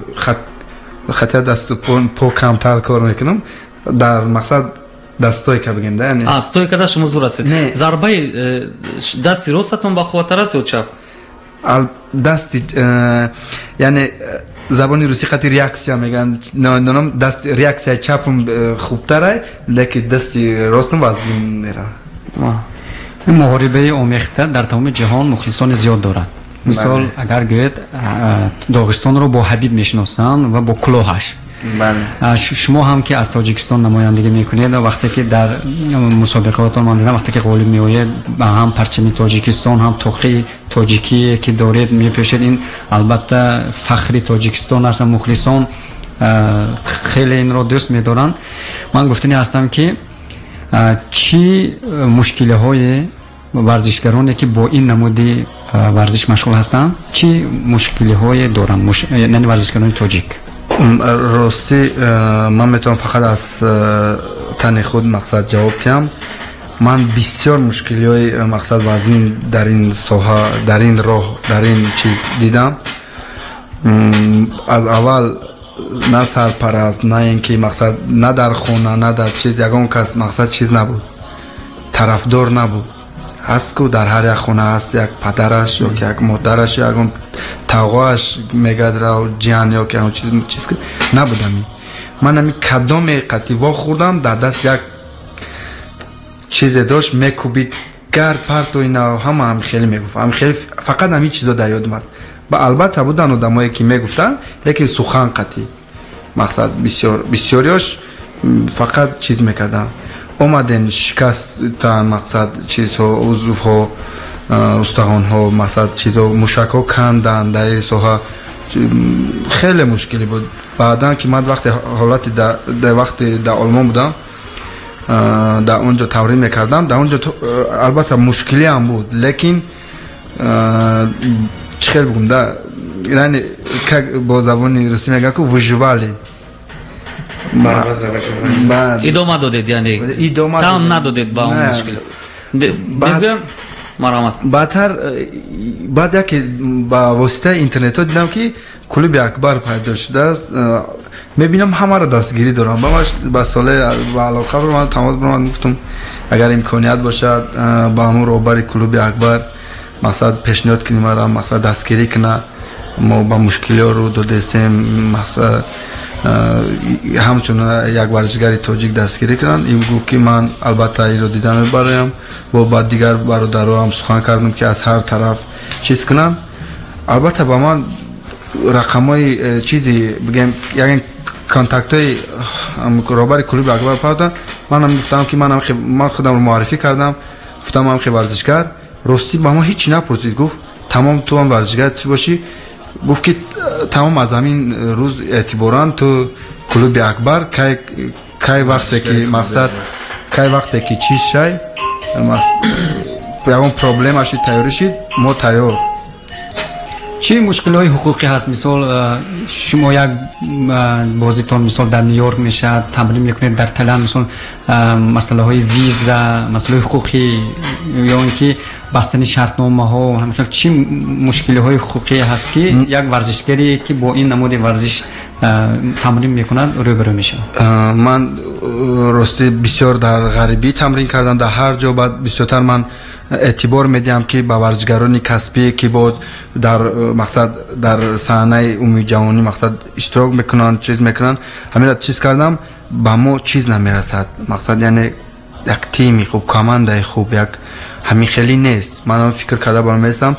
хатя дасту по камтар кор мекунам, дар мақсад дастойка бигем да, яъне стойкада шумо зур ҳастед. Зарбаи дасти ростатон бақувваттар аст ё чап? Дасти, яъне забони русӣ қати реаксия мегӯянд, намедонам, даст реаксияи чапам хубтарай, лекин дасти ростам вазин меравад. Муҳорибаи омехта дар тамоми ҷаҳон мухлисони зиёд дорад. Мисол, агар гӯед, Доғистонро бо Ҳабиб мешиносанд ва бо кулоҳаш. Шумо ҳам ки аз Тоҷикистон намояндагӣ мекунед, ва вақте ки дар мусобиқаотон ман дидам, вақте ки ғолиб меоед, ҳам парчами Тоҷикистон, ҳам тоқи тоҷикие ки доред мепӯшед, ин албатта фахри Тоҷикистон аст ва мухлисон хеле инро дӯст медоранд. Ман гуфтанӣ ҳастам ки чӣ мушкилиҳои варзишгароне ки бо ин намуди варзиш машғул ҳастанд, чӣ мушкилиҳое доранд, яъне варзишгарони тоҷик? Ростӣ, ман метавонам фақат аз тани худ мақсад ҷавоб диҳам. Ман бисёр мушкилиҳои мақсад вазнин дар ин соҳа, дар ин роҳ, дар ин чиз дидам. Аз аввал на сарпараст, на ин ки мақсад, на дар хона, на дар чиз, ягон кас мақсад чиз набуд, тарафдор набуд. Ҳаст ку дар ҳар як хона ҳаст як падараш ё ки як модараш ё ягон тағоаш мегӯяд рав ҷиян ё ки ягон чиз набуд. Ами ман ами кадоме қатъи вохӯрдам, дар даст як чизе дошт, мекӯбид, гард парто, ина ҳама ҳам хеле мегуфт, ҳам хеле, фақат ҳамин чизо дар ёдам аст. Ба албатта буданд одамое ки мегуфтанд, лекин сухан қатъи мақсад бисёриёш фақат чиз мекарданд. Омадем, шикастан мақсад чизҳо, узвҳо, устахонҳо, мақсад чизҳо, мушакҳо канданд дар ин соҳа. Хеле мушкилӣ буд. Баъдан ки ман вақте ҳолати дар вақте дар Олмон будам, дар он ҷо тамрин мекардам, дар он ҷо албатта мушкилиам буд, лекин чӣ хел бигӯм да, яъне как бо забони русӣ мегӯянд ку выживали. Идома додед, яъне там надодед ба он мушкил. Мегӯям, марҳамат. Баъдтар баъд яке ба воситаи интернетҳо дидам ки клуби Акбар пайдо шудааст. Мебинам ҳамаро дастгирӣ дорам. Ба ба соле ба алоқа баромадам, тамос баромадам, гуфтам агар имконият бошад ба ҳамон роҳбари клуби Акбар мақсад пешниҳод кунем, мара мақсад дастгирӣ кунад. Мо ба мушкилиҳо рӯ додестем, мақсад ҳамчун як варзишгари тоҷик дастгирӣ кунанд. Ин гуфт ки ман албатта инро дида мебароям. Бо ба дигар бародароам сухан кардам ки аз ҳар тараф чиз кунанд. Албатта ба ман рақамҳои чизи бигем, яъне контактҳои роҳбари клуби Акбар пардам. Манам гуфтам ки ман худамро муаррифӣ кардам, гуфтам ман хе варзишгар. Ростӣ ба мо ҳеҷ напурсид, гуфт Тамом, ту ҳам варзишгар ту бошӣ. Гуфт ки тамом, аз ҳамин рӯз эътиборан ту клуби Акбар, кай вақте ки мақсад, кай вақте ки чиз шай, ягон проблема шид, тайёрӣ шид, мо тайёр. Чӣ мушкилиҳои ҳуқуқӣ ҳаст? Мисол, шумо як бозитон, мисол, дар Нью-Йорк мешавад, тамрин мекунед дар Таиланд, мисол, масъалаҳои виза, масъалаҳои ҳуқуқӣ ё ин ки бастани шартномаҳо, ҳамин чӣ мушкилиҳои ҳуқуқӣ ҳаст, ки як варзишгаре ки бо ин намуди варзиш тамрин мекунад, рӯбарӯ мешавад? Ман ростӣ бисёр дар ғарибӣ тамрин кардам, дар ҳар ҷо. Баъд бисёртар ман эътибор медиҳам, ки ба варзишгарони касбие, ки бо дар мақсад дар саҳнаи умумиҷаҳонӣ мақсад иштирок мекунанд, чиз мекунанд, ҳаминро чиз кардам, ба мо чиз намерасад. Мақсад, яъне як тими хуб, командаи хуб, як ҳамин хеле нест. Ман фикр карда бароместам,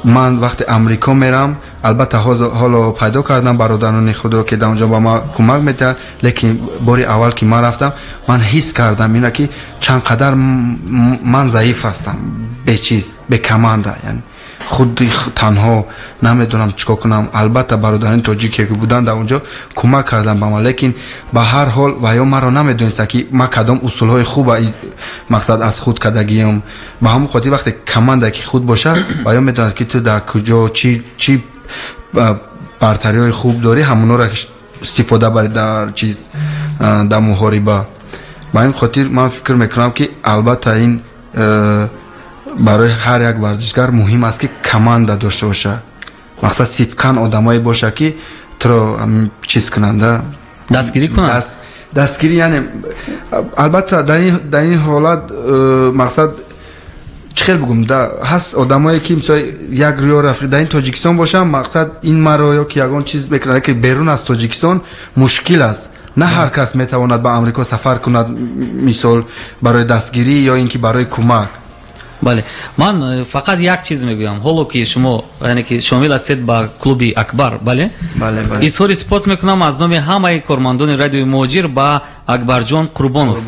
ман вақте Амрико мерам, албатта ҳоло пайдо кардам бародарони худро, ки дар онҷо ба ман кӯмак медиҳанд, лекин бори аввал ки ман рафтам, ман ҳис кардам ина ки чанд қадар ман заиф ҳастам, бечиз, бекоманда, яъне худ танҳо намедонам чӣ кор кунам. Албатта бародарони тоҷике ки буданд дар онҷо, кӯмак карданд ба ман, лекин ба ҳар ҳол ва ё маро намедонистанд, ки ман кадом усулҳои хуба мақсад аз худ кардагиам. Ба ҳамон хотир вақте команда ки худ бошад, ва ё медонад, ки ту дар куҷо чӣ бартариҳои хуб дорӣ, ҳамонҳоро истифода барӣ дар чиз, дар муҳориба. Ба ин хотир ман фикр мекунам, ки албатта ин барои ҳар як варзишгар муҳим аст, ки команда дошта бошад, мақсад сидқан одамое бошад, ки туро чиз кунанда, дастгирӣ кунанд. Дастгирӣ, яъне албатта дар ин ҳолат мақсад чӣ хел бигӯм, ҳаст одамое ки мисол як рӯё рафиқ дар ин Тоҷикистон бошам, мақсад ин маро ё ки ягон чиз мекунад, ки берун аз Тоҷикистон мушкил аст. На ҳар кас метавонад ба Амрико сафар кунад, мисол барои дастгирӣ ё ин ки барои кӯмак. Бале, ман фақат як чиз мегӯям. Ҳоло ки шумо, яъне ки шомил ҳастед ба клуби Акбар, бале? Бале, бале. Изҳори сипос мекунам аз номи ҳамаи кормандони радиои Муҳоҷир ба Акбарҷон Қурбонов,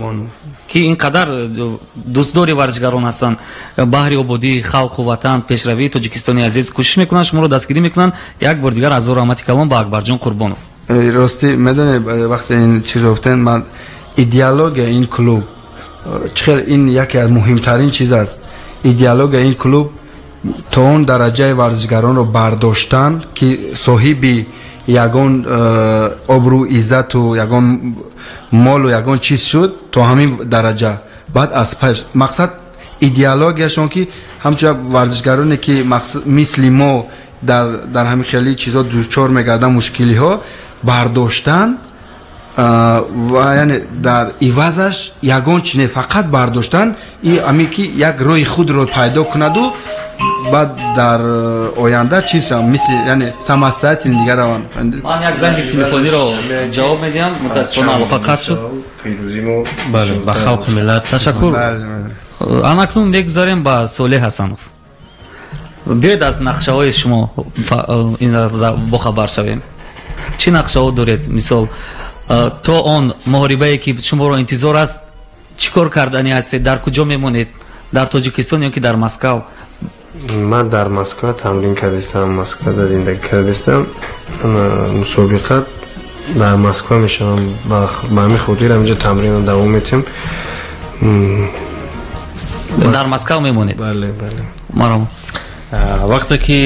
ки ин қадар дӯстдори варзишгарон ҳастанд, баҳри ободии халқу ватан, пешравии Тоҷикистони азиз кӯшиш мекунанд, шуморо дастгирӣ мекунанд. Як бор дигар ҳазор раҳмати калон ба Акбарҷон Қурбонов. Ростӣ, медонед, вақте ин чиз гуфтен, ман идеология ин клуб чӣ хел, ин яке аз муҳимтарин чиз аст. Идеология ин клуб то он дараҷаи варзишгаронро бардоштан, ки соҳиби ягон обрӯ, иззату ягон молу ягон чиз шуд, то ҳамин дараҷа. Баъд аз паш мақсад идеологияшон, ки ҳамчун варзишгароне ки мисли мо дар ҳамин хеле чизо дучор мегарданд, мушкилиҳо бардоштан, ва яъне дар ивазаш ягон чи не, фақат бардоштан, и ами ки як роҳи худро пайдо кунаду баъд дар оянда чиз мисли, яъне самостоятельно дигар раванд. Ман як занги телефониро ҷавоб медиҳам, мутаассифона алоқа қатъ шуд. Бале, ба халқу миллат. Ташаккур. Анакнун мегузарем ба Солеҳ Ҳасанов. Биёед, аз нақшаҳои шумо бохабар шавем. Чӣ нақшаҳо доред? Мисол, то он муҳорибае ки шуморо интизор аст, чӣ кор кардани ҳастед? Дар куҷо мемонед, дар Тоҷикистон ё ки дар Москав? Ман дар Москва тамрин кардистам, Москвада зиндагӣ кардистам. Мусобиқа дар Москва мешавам, ба ҳамин хотир ҳаминҷо тамринро давом метиҳам. Дар Москав мемонед? Бале, бале. Марҳамат. Вақте ки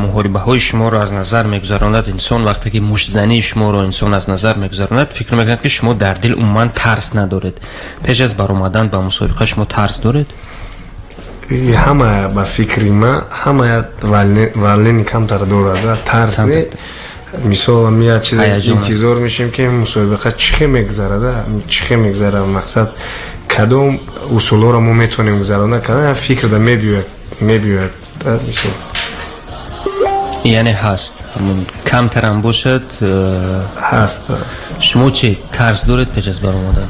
муҳорибаҳои шуморо аз назар мегузаронад инсон, вақте ки муштзании шуморо инсон аз назар мегузаронад, фикр мекунад, ки шумо дар дил умуман тарс надоред. Пеш аз баромадан ба мусобиқа шумо тарс доред? Ҳама, ба фикри ман, ҳама волнение камтар дорад, тарс не. Мисол, ми як чиз интизор мешем, ки мусобиқа чӣ хел мегузарад, чӣ хел мегузарад, мақсад кадом усулҳоро мо метавонем гузаронда, кадом фикр да мебиёяд. Яъне ҳаст, камтарам бошад. Ҳаст. Шумо чӣ, тарс доред пеш аз баромадан?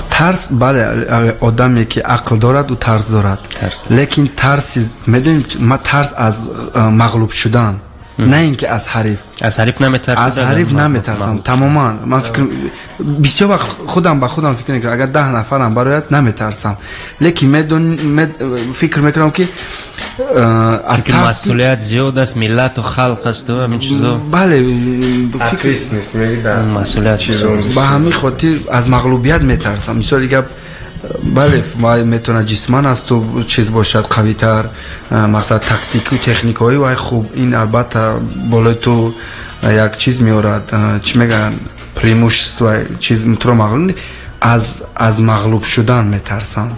Тарс, бале, одаме ки ақл дорад, ӯ тарс дорад, лекин тарси, медонем, ман тарс аз мағлуб шудан. На ин ки аз ҳариф. Аз ҳариф наметарсед? Аз ҳариф наметарсам тамоман. Ман фикр бисёр вақт худам ба худам фикр мекунам, агар 10 нафарам барояд наметарсам, лекин фикр мекунам ки аз масъулият зиёд аст, миллату халқ аст ва ҳамин чизо. Бале, ответственность мегӯяд, масъулият. Ба ҳамин хотир аз мағлубият метарсам. Мисоли гап, бале, метавонад ҷисман аз ту чиз бошад қавитар, мақсад тактику техникаҳои вай хуб, ин албатта болои ту як чиз меорад, чӣ мегӯянд, преимущество, чиз туро мағлуб. Аз мағлуб шудан метарсам.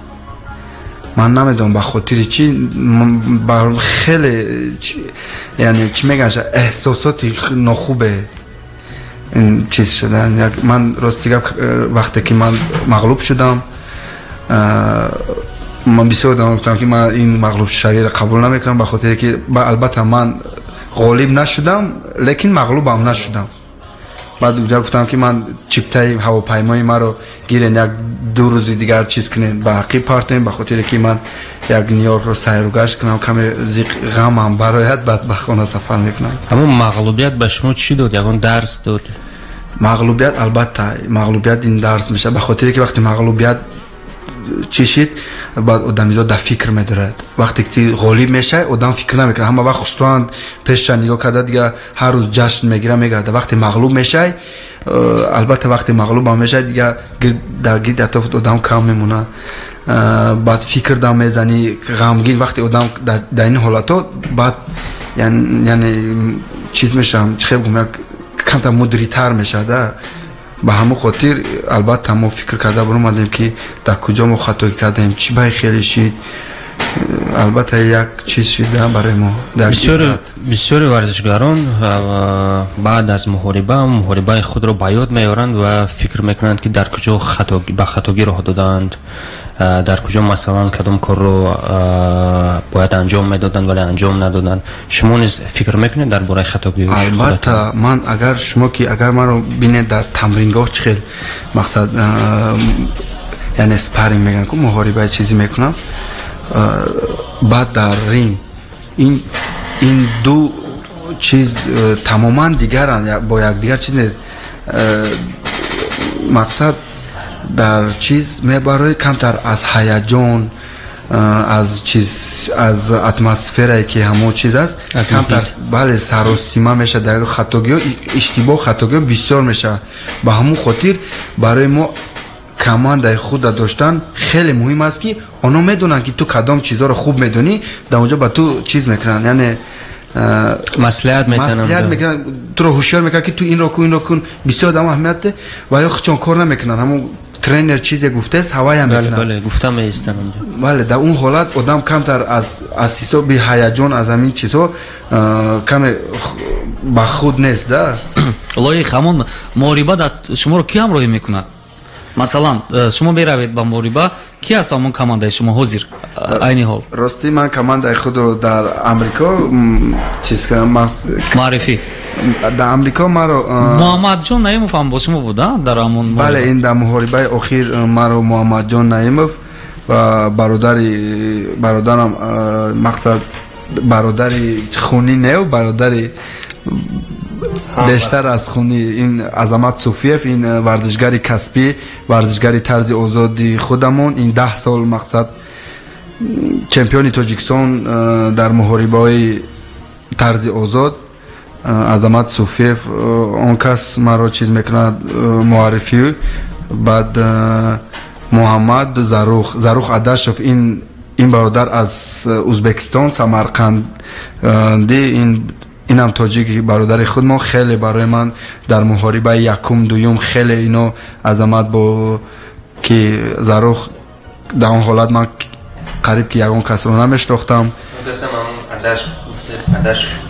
Ман намедонам ба хотири чӣ, хеле яъне чӣ мегӯянд, эҳсосоти нохубе чиз шуда. Ман рости гап, вақте ки ман мағлуб шудам, ман бисёр одамон гуфтам ки ман ин мағлубшавиро қабул намекунам, ба хотире ки албатта ман ғолиб нашудам, лекин мағлубам нашудам. Баъд гуфтам ки ман чиптаи ҳавопаймои маро гирен, як ду рӯзи дигар чиз кунен, ба ақиб партоем, ба хотире ки ман як Нью-Йоркро сайру гашт кунам, каме зиқ ғамам барояд, баъд ба хона сафар мекунам. Ҳамон мағлубият ба шумо чӣ дод? Ягон дарс дод? Мағлубият, албатта мағлубият ин дарс мешавад, ба хотире ки вақте мағлубият чишид, баъд одамизод дар фикр медорад. Вақте ки ғолиб мешавӣ, одам фикр намекунад, ҳама вақт хушрӯанд, пеша нигоҳ карда, дига ҳар рӯз ҷашн мегира, мегардад. Вақте мағлуб мешавӣ, албатта вақте мағлубам мешавӣ, дига дар гирди атрофат одам кам мемонад, баъд фикр дам мезанӣ, ғамгин. Вақте одам дар ин ҳолатҳо баъд яъне чиз мешавам, чӣ хел гум, як камтар мудритар мешавад. Ба ҳамон хотир албатта мо фикр карда баромадем ки дар куҷо мо хатоӣ кардем, чӣ бай хеле шид. Албатта як чиз шида барои мо. Бисёри варзишгарон баъд аз муҳориба муҳорибаи худро ба ёд меоранд ва фикр мекунанд ки дар куҷо ба хатогӣ роҳ додаанд, дар куҷо масалан кадом корро бояд анҷом медоданд, вале анҷом надоданд. Шумо низ фикр мекунед дар бораи хатогии худатон? Албатта, ман агар шумо ки агар маро бинед дар тамрингоҳ чӣ хел мақсад, яъне спарринг мегӯянд ку, муҳорибаи чизе мекунам, баъд дар ринг ин ду чиз тамоман дигаранд, бо якдигар чиз не. Мақсад дар чиз мебарои камтар аз ҳаяҷон, аз чиз, аз атмосферае ки ҳамон чиз аст, камтар бале саросима мешавад, дар хатогиҳо, иштибоҳ, хатогиҳо бисёр мешавад. Ба ҳамон хотир барои мо командаи худро доштан хеле муҳим аст, ки онҳо медонанд ки ту кадом чизҳоро хуб медонӣ, дар онҷо ба ту чиз мекунанд, яъне маслиҳат мекунанд, туро ҳушёр мекунанд ки ту инро кун, инро кун. Бисёр одам аҳамият ва ё худшон кор намекунанд, ҳамон тренер чизе гуфтааст, ҳаваям мекунанд. Бале, гуфта меистанд онҷо. Бале, дар он ҳолат одам камтар аз ҳисоби ҳаяҷон, аз ҳамин чизҳо каме ба худ нест. Да, Лоиқ, ҳамон муҳориба дар шуморо ки ҳамроҳӣ мекунад? Масалан, шумо меравед ба муҳориба, ки аст ҳамон командаи шумо ҳозир айни ҳол? Ростӣ ман командаи худро дар Амрико чиз кардам, муаррифӣ. Дар Амрико маро Муҳаммадҷон Наимов ҳам бо шумо буд, дар ҳамон? Бале, ин дар муҳорибаи охир маро Муҳаммадҷон Наимов ва бародарам, мақсад бародари хунӣ не, бародари бештар аз хуни, ин Азамат Суфиев, ин варзишгари касбӣ, варзишгари тарзи озоди худамон, ин 10 сол мақсад чемпиони Тоҷикистон дар муҳорибаҳои тарзи озод, Азамат Суфиев, он кас маро чиз мекунад, муаррифӣ. Баъд Муҳаммад Зарух Адашев, ин бародар аз Узбекистон, Самарқанди, инам тоҷик бародари худмон, хеле барои ман дар муҳорибаи якум дуюм хеле ино Азамат бо ки Зарух дар он ҳолат ман қариб ки ягон касро намешнохтам.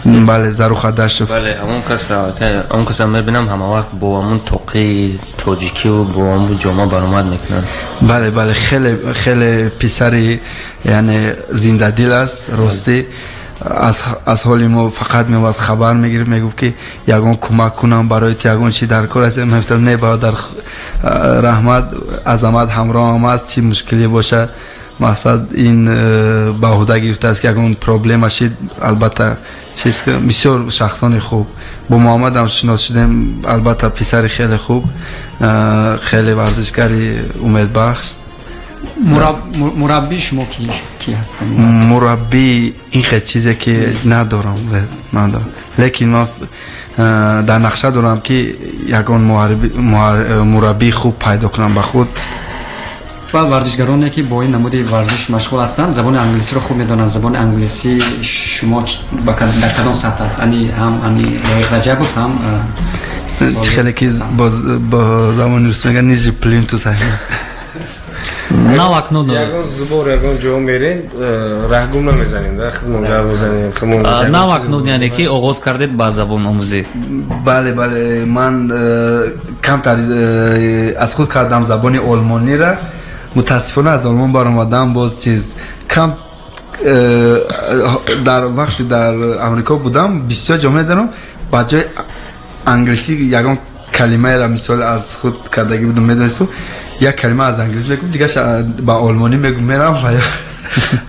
Бале, Зарух Адашев. Бале, ҳамон касам мебинам ҳама вақт бо ҳамон тоқии тоҷикиву бо ҳамон ҷома баромад мекунанд. Бале, бале, хеле хеле писари яъне зиндадил аст, ростӣ. Аз ҳоли мо фақат меомад хабар мегирифт, мегуфт ки ягон кӯмак кунам барои ту, ягон чи дар кор аст. Ман гуфтам не бародар, раҳмат, Азамат ҳамроҳам аст, чӣ мушкиле бошад. Мақсад ин ба уҳда гирифтааст, ки ягон проблема шид, албатта чиз. Бисёр шахсони хуб. Бо Муҳаммадам шинос шудем, албатта писари хеле хуб, хеле варзишгари умедбахш. Мураббии шумо ки ҳастанд? Мураббӣ ин хел чизе ки надорам, надорам, лекин ман дар нақша дорам, ки ягон мураббии хуб пайдо кунам ба худ. Ва варзишгароне, ки бо ин намуди варзиш машғул ҳастанд, забони англисиро хуб медонанд. Забони англисӣ шумо дар кадом сатҳ аст? Ани ҳам ани Лоиқ Раҷабов, ҳам Хеле ки бо забони русӣ мегӯянд, ниже плинтуса. Нав акнун Ягон збор, ягон ҷо мерем, раҳгум намезанем, да, худмон гап мезанем, худмон. Нав акнун, яъне ки оғоз кардед ба забономӯзӣ? Бале, ман камтар аз худ кардам забони олмонира. Мутаассифона, аз Олмон баромадам, боз чиз кам. Дар вақте дар Амрико будам, бисёр ҷо медонам, ба ҷои англисӣ ягон калимаеро, мисол, аз худ кардагӣ будам, медонистум, як калима аз англисӣ мегум, дигараш ба олмонӣ мегум, мерам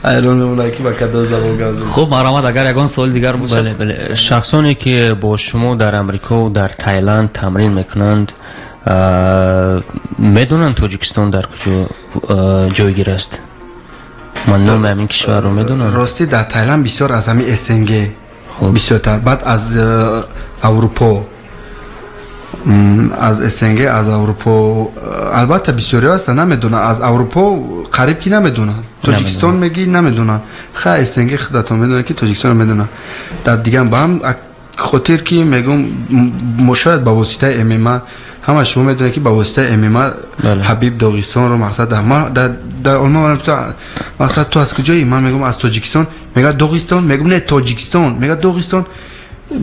ҳайрон мемонам, ки ба кадом забон гап задам. Хуб, марҳамат, агар ягон суоли дигар бошад. Бале, шахсоне, ки бо шумо дар Амрико, дар Тайланд тамрин мекунанд, медонанд Тоҷикистон дар куҷо ҷойгир аст? Ман номи ҳамин кишварро медонам. Ростӣ, дар Тайланд бисёр аз ҳамин СНГ бисёртар, баъд аз Аврупо, аз СНГ, аз Аврупо албатта бисёриҳо ҳастанд, намедонанд. Аз Аврупо қариб ки намедонанд. Тоҷикистон мегӣ, намедонанд. Ха, СНГ худатон медонанд, ки Тоҷикистонро медонанд. Дар дигар ба ҳам хотир ки мегӯм, шояд ба воситаи ММА, ҳама шумо медонед, ки ба воситаи ММА Ҳабиб Доғистонро, мақсад, дар Олмон, мақсад, ту аз куҷоӣ? Ман мегӯм, аз Тоҷикистон. Мегӯяд, Доғистон? Мегӯм, не, Тоҷикистон. Мегӯяд, Доғистон.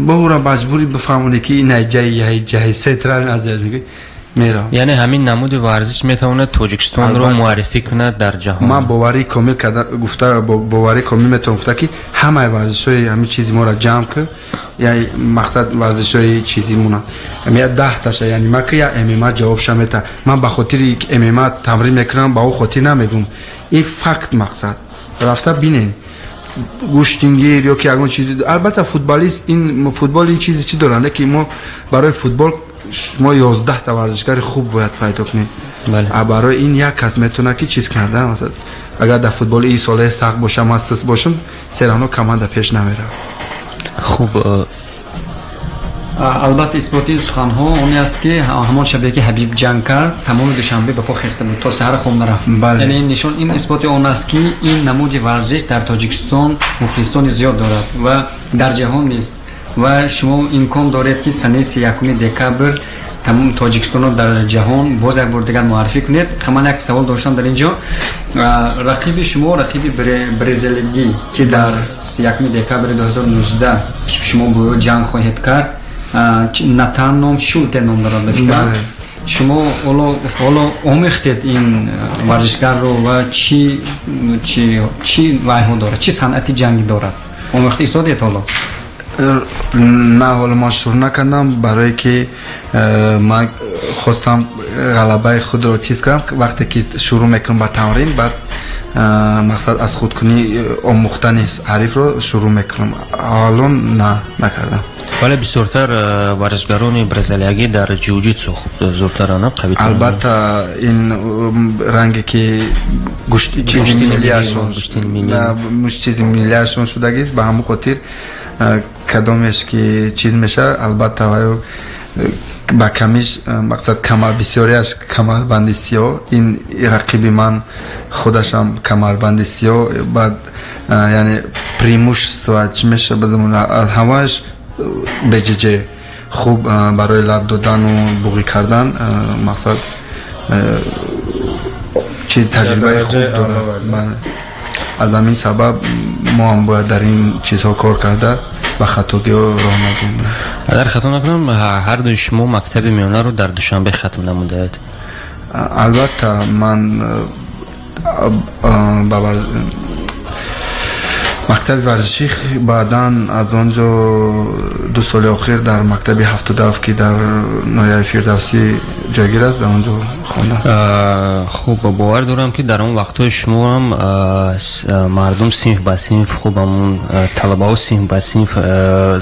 Боҳура маҷбурӣ бифаҳмонӣ, ки ин ҷаи ҷаи Центральный Азия мегӯй, меравам. Яъне ҳамин намуди варзиш метавонад Тоҷикистонро муаррифӣ кунад дар ҷаҳон? Ман боварии комил карда гуфта, боварии комил метавонам гуфта, ки ҳамаи варзишҳои ҳамин чизи моро ҷамъ кар, яъне мақсад варзишҳои чизимона я 10 таша, яъне ма ки я ММА ҷавобша мета. Ман ба хотири ММА тамрин мекунам, ба ӯ хотир намегум. Ин факт, мақсад, рафта бинед, гӯштингир ё ки ягон чизи. Албатта, футболист, ин футбол, ин чизи чӣ доранд, лекин мо барои футбол мо 11 та варзишгари хуб бояд пайдо кунем. Барои ин як кас метавонад ки чиз кунад. Агар дар футболи ин солаи сахт боша, ман сис бошам, всё равно команда пеш намеравад. Хуб. Албатта, исботи ин суханҳо оне аст, ки ҳамон шабе, ки Ҳабиб ҷанг кард, тамоми Душанбе ба по хеста буд, то саҳар хом нарафт. Яъне нишон, ин исботи он аст, ки ин намуди варзиш дар Тоҷикистон мухлисони зиёд дорад ва дар ҷаҳон нест. Ва шумо имкон доред, ки санаи 31 декабр тамоми Тоҷикистонро дар ҷаҳон боз як бор дигар муаррифӣ кунед. Ман як савол доштам дар ин ҷо. Рақиби шумо, рақиби брезелигӣ, ки дар 31 декабри 2019 шумо бо ӯ ҷанг хоҳед кард, Натан ном, Шулте ном дорад, ба фикрам. Шумо ҳоло омӯхтед ин варзишгарро ва чӣ вайҳо дорад, чӣ санъати ҷангӣ дорад, омӯхта истодед ҳоло? На, ҳоло ман шурӯъ накардам, барое ки ман хостам ғалабаи худро чиз кунам. Вақте ки шурӯъ мекунам ба тамрин, баъд мақсад аз худкунӣ омӯхтани ҳарифро шурӯъ мекунам. Ҳолон на, накардам. Вале бисёртар варзишгарони бразилиягӣ дар ҷиу-ҷитсу зуртарана, қавитар. Албатта, ин ранге ки чизи миллияшон шудагист, ба ҳамон хотир кадомеш ки чиз мешавад, албатта, ба камиш, мақсад, камар, бисёриаш камарбанди сиёҳ. Ин рақиби ман худашам камарбанди сиёҳ, баъд яъне преимущество чӣ мешавад, аз ҳамааш БҶҶ хуб барои лат додану буғӣ кардан, мақсад, чиз таҷрибаи хуб дорад. Аз ҳамин сабаб мо ҳам бояд дар ин чизҳо кор карда, ба хатогиҳо роҳ надиҳем. Агар хато накунам, ҳардуи шумо мактаби миёнаро дар Душанбе хатм намудаед. Албатта, ман ба Мактаби варзишӣ, баъдан аз он ҷо 2 соли охир дар мактаби 77, ки дар ноҳияи Фирдавсӣ ҷойгир аст, дар он ҷо хондам. Хуб, бовар дорам, ки дар он вақтҳои шумо ҳам мардум синф ба синф, хуб, ҳамун талабаҳо синф ба синф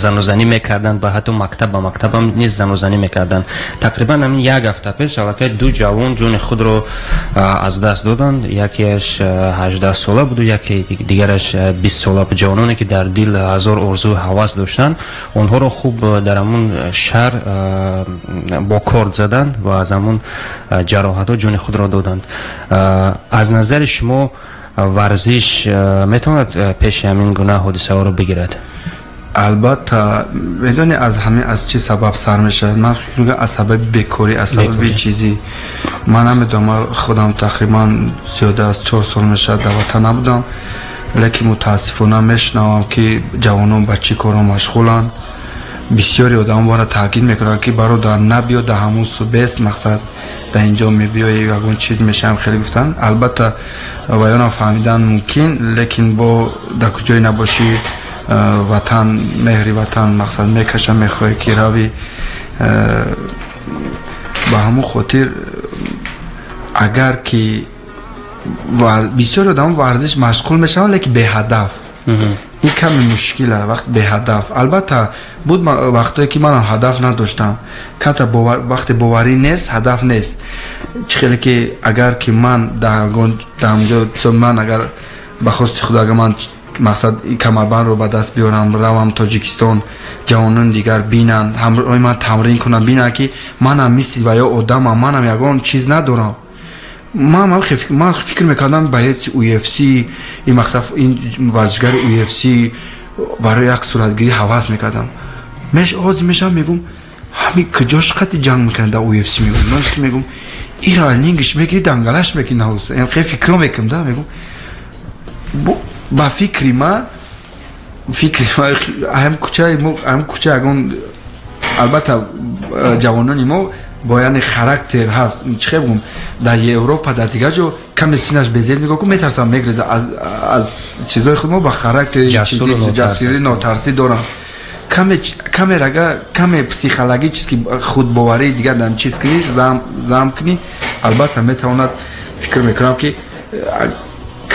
занозанӣ мекарданд ва ҳатто мактаб ба мактабам низ занозанӣ мекарданд. Тақрибан ҳамин як ҳафта пеш аллакай 2 ҷавон ҷони худро аз даст доданд. Якеаш 18 сола буду, яке дигараш 20 сола. Ҷавононе, ки дар дил ҳазор орзу ҳавас доштанд, онҳоро хуб дар ҳамун шаҳр бо корд заданд ва аз ҳамун ҷароҳатҳо ҷони худро доданд. Аз назари шумо варзиш метавонад пеши ҳамин гуна ҳодисаҳоро бигирад? Албатта, медонӣ аз ҳамин аз чӣ сабаб сар мешавад? Ман фикр мекунам, аз сабаби бекорӣ, аз сабаби чизи. Ман намедонам, ман худам тақрибан зиёда аз 4 сол мешавад дар ватан набудам, лекин мутаассифона мешунавам, ки ҷавонон ба чӣ корҳо машғуланд. Бисёри одамон бора таъкид мекунанд, ки бародар, набиё дар ҳамун субес, мақсад дар инҷо мебиёи, ягон чиз мешавам, хеле гуфтанд. Албатта, ваёнам фаҳмидан мумкин, лекин бо дар куҷое набошӣ, ватан, меҳри ватан мақсад мекаша, мехоҳӣ ки равӣ. Ба ҳамун хотир, агар ки бисёри одамон варзиш машғул мешаванд, лекин беҳадаф, ин каме мушкил аст вақт беҳадаф. Албатта, буд вақтое, ки манам ҳадаф надоштам. Камта вақте боварӣ нест, ҳадаф нест. Чӣ хеле ки агар ки ман дар ҳамҷо, ман агар ба хости худо, агар ман мақсад камарбандро ба даст биёрам, равам Тоҷикистон, ҷавонони дигар бинанд, ҳамроҳи ман тамрин кунанд, бинанд, ки манам мисли ва ё одамам, манам ягон чиз надорам. Ман фикр мекардам, боеци UFC, ин мақсад, ин варзишгари UFC, барои як суратгирӣ ҳавас мекардам. Ҳозир мешавам, мегум, ҳамин куҷош қати ҷанг мекунад дар UFC, мегум. Ман мегум, ира нингиш мегири, дангалаш мекунӣ, наҳуст. Хеле фикрро мекунам да, мегум. Ба фикри ман, фикри ман, ҳам кӯчаи мо, ҳам кӯча ягон, албатта, ҷавонони мо бо, яъне, характер ҳаст. Чӣ хел бигӯм, дар Европа, дар дигар ҷо каме синаш безеб нигоҳ кун, метарсам, мегреза аз чизои худ. Мо ба характери ҷасурӣ, нотарсӣ дорам. Каме рага, каме психологически худбоварии дигар дар чиз кунӣ, зам кунӣ, албатта метавонад. Фикр мекунам, ки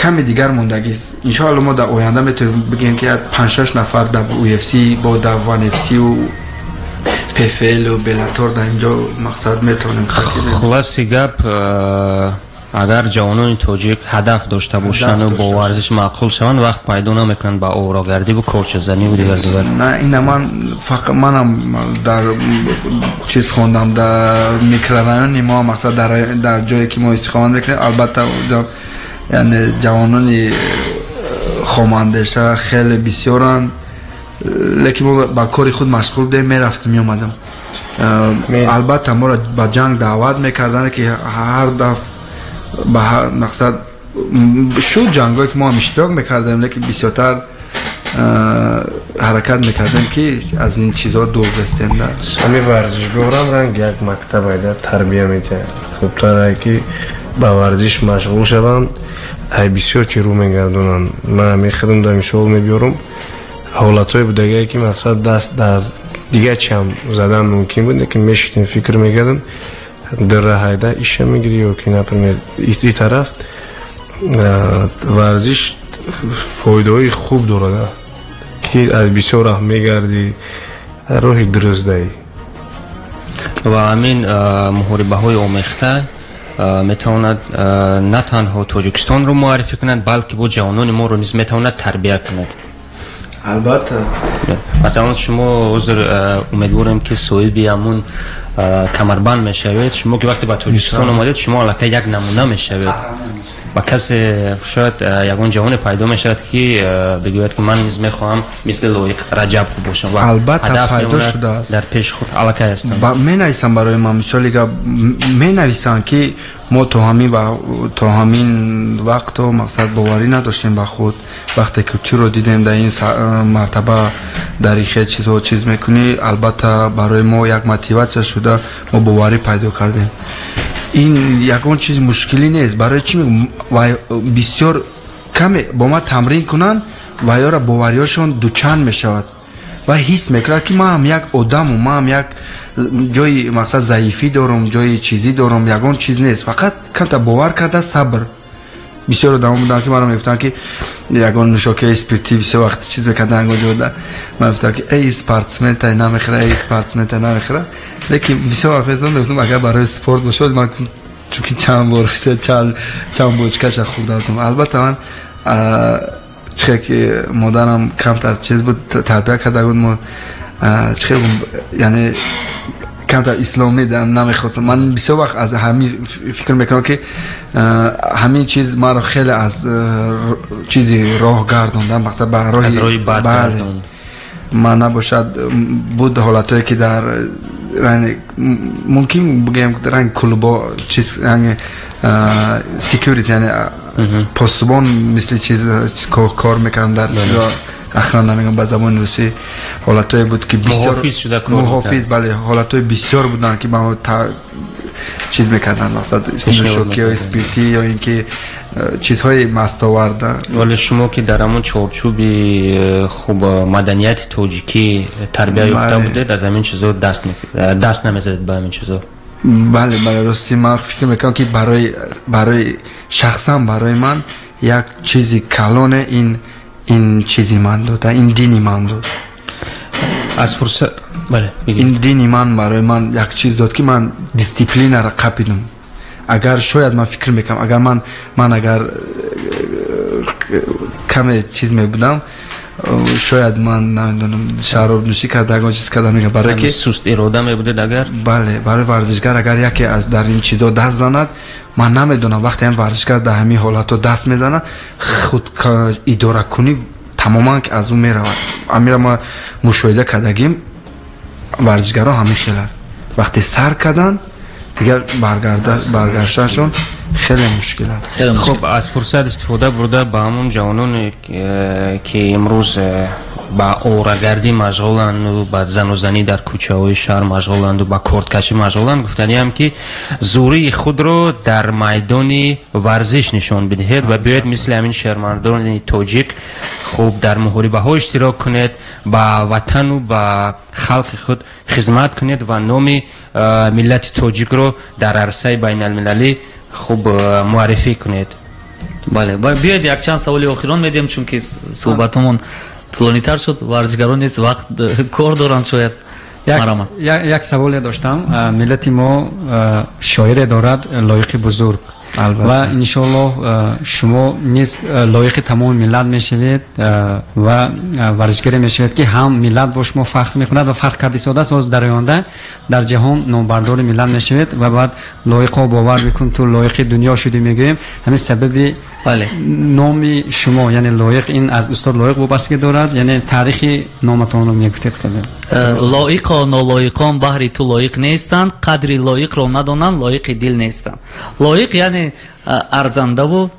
каме дигар мондагист. Иншоалло, мо дар оянда метавонем бигӯем, ки 5-6 нафар дар UFC, бо дар One FC, PFL, Bellator дар инҷо мақсад метавонем. Хулоси гап, агар ҷавонони тоҷик ҳадаф дошта бошанду бо варзиш маъқул шаванд, вақт пайдо намекунанд ба оворагарди корчазаниву дигар дигар. На, ина ман фақат манам дар чиз хондам, дар микрорайони мо, мақсад дар ҷое, ки мо истиқомат мекунем, албатта, яъне ҷавонони хомандеша хеле бисёранд, лекин мо ба кори худ машғул будем, мерафтем, меомадам. Албатта, моро ба ҷанг даъват мекарданд, ки ҳар даф ба мақсад шуд ҷангое, ки мо ҳам иштирок мекардем, лекин бисёртар ҳаракат мекардем, ки аз ин чизҳо дур бестем. Ҳамин варзишгоҳрам ранг як мактаб айда тарбия медиҳад. Хубтар, ки ба варзиш машғул шаванд, ай бисёр чи рӯ мегардонанд. Ман ҳамин худам дар мисол мебиёрам, ҳолатҳое будагае, ки мақсад даст дар дигар чиам задан мумкин буд, лекин мешитем, фикр мекардам, дар ҳайда иша мегирӣ ё ки, например, и тараф. Варзиш фоидаҳои хуб дорад, ки аз бисёр раҳ мегардӣ, роҳи дуруст даӣ. Ва ҳамин муҳорибаҳои омехта метавонад на танҳо Тоҷикистонро муаррифӣ кунад, балки бо ҷавонони моро низ метавонад тарбия кунад. Албатта. Масалан, шумо ҳозир, умедворем, ки соҳиби ҳамун камарбанд мешавед. Шумо ки вақте ба Тоҷикистон омадед, шумо аллакай як намуна мешавед ба касе. Шояд ягон ҷавоне пайдо мешавад, ки бигӯяд, ки ман низ мехоҳам мисли Лоиқ Раҷаб хуб бошам. Албатта, пайдо шудааст. Дар пеши худ аллакай ҳастам. Менависам, барои ман мисоли гап менависанд, ки мо то ҳамин вақту мақсад боварӣ надоштем ба худ, вақте ки туро дидем дар ин мартаба, дар ин хел чизҳо чиз мекунӣ, албатта, барои мо як мотиватсия шуда, мо боварӣ пайдо кардем. Ин ягон чиз мушкилӣ нест. Барои чӣ мегӯм, бисёр каме бо ман тамрин кунанд. ва ёра бовариҳошон дучанд мешавад ва ҳис мекунад, ки ман ҳам як одаму, ман ҳам як ҷои мақсад заифӣ дорум, ҷои чизӣ дорум, ягон чиз нест, фақат камтар бовар карда, сабр. Бисёр одамо буданд, ки маро мегуфтанд, ки ягон нӯшокиҳои спиртӣ бисёр вақт чиз мекарданд ягон ҷода. Ман гуфтам, ки эй, спортсмен тай намехӯра, эй, спортсмен тай намехӯра. Лекин бисёр вақт мезанам, мегуфтам, агар барои спорт бошад, ман чунки чанд бор, чанд бочкаша хӯрда будам. Албатта, ман чихе ки модарам камтар чиз буд, тарбия карда буд мо, чихе, яъне камтар исломӣ намехостам. Ман бисёр вақт аз ҳамин фикр мекунам, ки ҳамин чиз маро хеле аз чизи роҳ гардонда, мақсад ба роҳи бад. Ман набошад, буд ҳолатҳое, ки дар мумкин бигӯем, ранг клубо чиз, яъне security, яъне посбон, мисли чиз кор мекардам, дар охрана мегӯям ба забони русӣ. Ҳолатҳое буд, ки бисёр муҳофиз, бале, ҳолатҳои бисёр буданд, ки ба чиз мекарданд, мақсад нӯшокиҳои спиртӣ ё ин ки чизҳои мастоварда. Вале шумо, ки дар ҳамон чорчӯби хуб маданияти тоҷикӣ тарбия ёфта будед, аз ҳамин чизо даст намезадед ба ҳамин чизо. Бале, рости, ман фикр мекунам, ки барои шахсан барои ман як чизи калоне ин чизи ман дод, ин дини ман дод. Аз фурсат, бале. Ин дини ман барои ман як чиз дод, ки ман дисциплинаро қапидум. Агар шояд, ман фикр мекунам, агар ман агар каме чиз мебудам, шояд ман намедонам, шаробнӯшӣ карда, ягон чиз карда мегам, барое ки суст ирода мебудед агар. Бале, барои варзишгар агар яке аз дар ин чизо даст занад, ман намедонам, вақте ҳам варзишгар дар ҳамин ҳолатҳо даст мезанад, худ идоракунӣ тамоман аз ӯ меравад. Амира ма мушоҳида кардагим, варзишгарон ҳамин хел аст, вақте сар карданд, дигар баргаштаншон хеле мушкил аст. Хуб, аз фурсат истифода бурда, ба ҳамон ҷавононе, ки имрӯз ба орагардӣ машғуланду ба занузанӣ дар кӯчаҳои шаҳр машғуланду ба корткашӣ машғуланд, гуфтаниам, ки зӯрии худро дар майдони варзиш нишон бидиҳед ва биёед, мисли ҳамин шермардони тоҷик, хуб дар муҳорибаҳо иштирок кунед, ба ватану ба халқи худ хизмат кунед ва номи миллати тоҷикро дар арсаи байналмилалӣ хуб муаррифӣ кунед. Бале, биёед, якчанд саволи охирон медиҳем, чунки суҳбатамон тӯлонитар шуд, варзишгарон низ вақт кор доранд шояд. Як саволе доштам. Миллати мо шоире дорад, Лоиқи бузург, ва иншоаллоҳ шумо низ лоиқи тамоми миллат мешавед ва варзишгаре мешавед, ки ҳам миллат бо шумо фахр мекунад ва фахр карда истодааст. Боз дар оянда дар ҷаҳон номбардори миллат мешавед ва баъд «Лоиқо, бовар бикун, ту лоиқи дунё шудӣ» мегӯем. Ҳамин сабаби номи шумо, яъне Лоиқ, ин аз устод Лоиқ вобастагӣ дорад, яъне таърихи номатонро мегуфтед каме. Лоиқо, нолоиқон баҳри ту лоиқ нестанд, қадри лоиқро надонанд, лоиқи дил нестанд. Лоиқ яъне арзандаву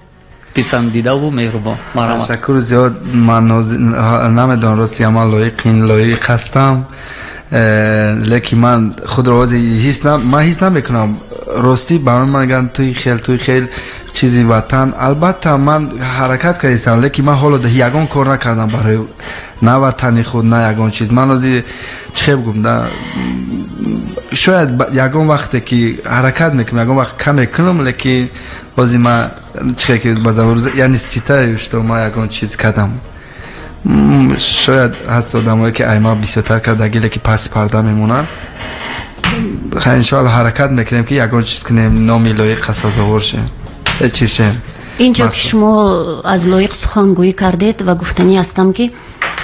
писандидаву меҳрубон. Ташаккур зиёд. Ман намедонам, рости, ман лоиқ ин лоиқ ҳастам, лекин ман худро ҳозир ҳис, ман ҳис намекунам, ростӣ. Ба ман мегӯянд, туи хел чизи ватан. Албатта, ман ҳаракат кардистам, лекин ман ҳоло ягон кор накардам барои на ватани худ, на ягон чиз. Ман ҳозир чӣ хел бигӯм да, шояд ягон вақте ки ҳаракат мекунам, ягон вақт кам мекунам, лекин ҳозир ман чӣ хел ки ба забон, я не считаю, что ман ягон чиз кардам. Шояд ҳаст одамое, ки ай ман бисёртар кардаги, лекин паси парда мемонанд. Иншоалло, ҳаракат мекунем, ки ягон чиз кунем, номи Лоиқ сазовор шем, чиз шем. Инҷо ки шумо аз Лоиқ сухангӯӣ кардед ва гуфтанӣ ҳастам, ки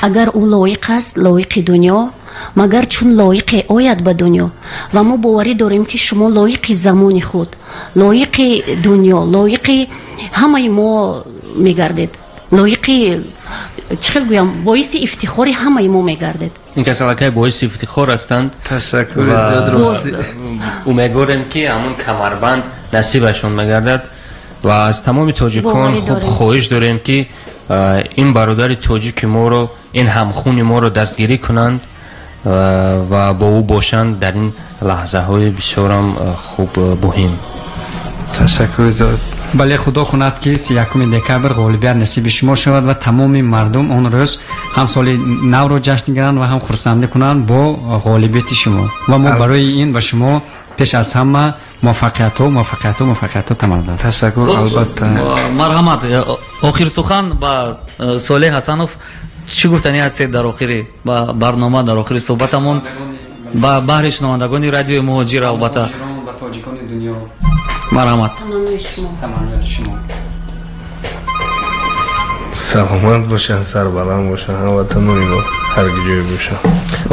агар ӯ лоиқ аст, лоиқи дунё, магар чун лоиқе ояд ба дунё. Ва мо боварӣ дорем, ки шумо лоиқи замони худ, лоиқи дунё, лоиқи ҳамаи мо мегардед, лоиқи, чӣ хел гӯям, боиси ифтихори ҳамаи мо мегардед. Ин кас аллакай боиси ифтихор ҳастанд. Ташаккур зиёд. Умедворем, ки ҳамон камарбанд насибашон мегардад ва аз тамоми тоҷикон хуб хоҳиш дорем, ки ин бародари тоҷики моро, ин ҳамхуни моро дастгирӣ кунанд ва бо ӯ бошанд дар ин лаҳзаҳои бисёрам хуб муҳим. Ташаккур зиёд. Бале, худо кунад, ки 31 декабр ғолибият насиби шумо шавад ва тамоми мардум он рӯз ҳам соли навро ҷашн гиранд ва ҳам хурсандӣ кунанд бо ғолибияти шумо. Ва мо барои ин ба шумо пеш аз ҳама муваффақиятҳо, муваффақиятҳо, муваффақиятҳо таманно дорам. Ташаккур, албатта. Марҳамат, охир сухан ба Солеҳ Ҳасанов. Чӣ гуфтанӣ ҳастед дар охири барнома, дар охири суҳбатамон ба баҳри шунавандагони радиои Муҳоҷир, албатта? Ба тоҷикони дунё. Марҳамат. Таманнои шумо. Таманнои шумо. Саломат бошанд, сарбаланд бошанд ҳамватанони мо, ҳар ҷое бошанд.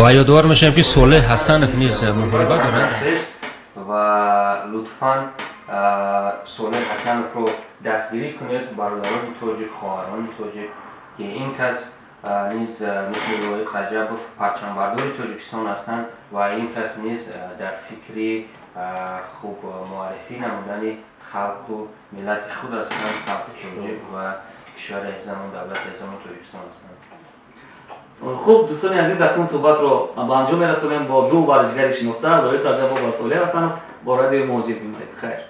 Ва ёдовар мешавем, ки Солеҳ Ҳасанов низ муҳориба дорад ва лутфан Солеҳ Ҳасановро дастгирӣ кунед, бародарони тоҷик, хоҳарони тоҷик, ки ин кас низ мисли Лоиқ Раҷабов парчамбардори Тоҷикистон ҳастанд ва ин кас низ дар фикри хуб муаррифӣ намудани халқу миллати худ ҳастанд, халқи тоҷик ва кишвари азизамон, давлати азизамон Тоҷикистон ҳастанд. Хуб, дӯстони азиз, акнун суҳбатро ба анҷом мерасонем бо ду варзишгари шинохта, Лоиқ Раҷабов ва Солеҳ Ҳасанов. Бо радиои Муҳоҷир бимонед. Хайр.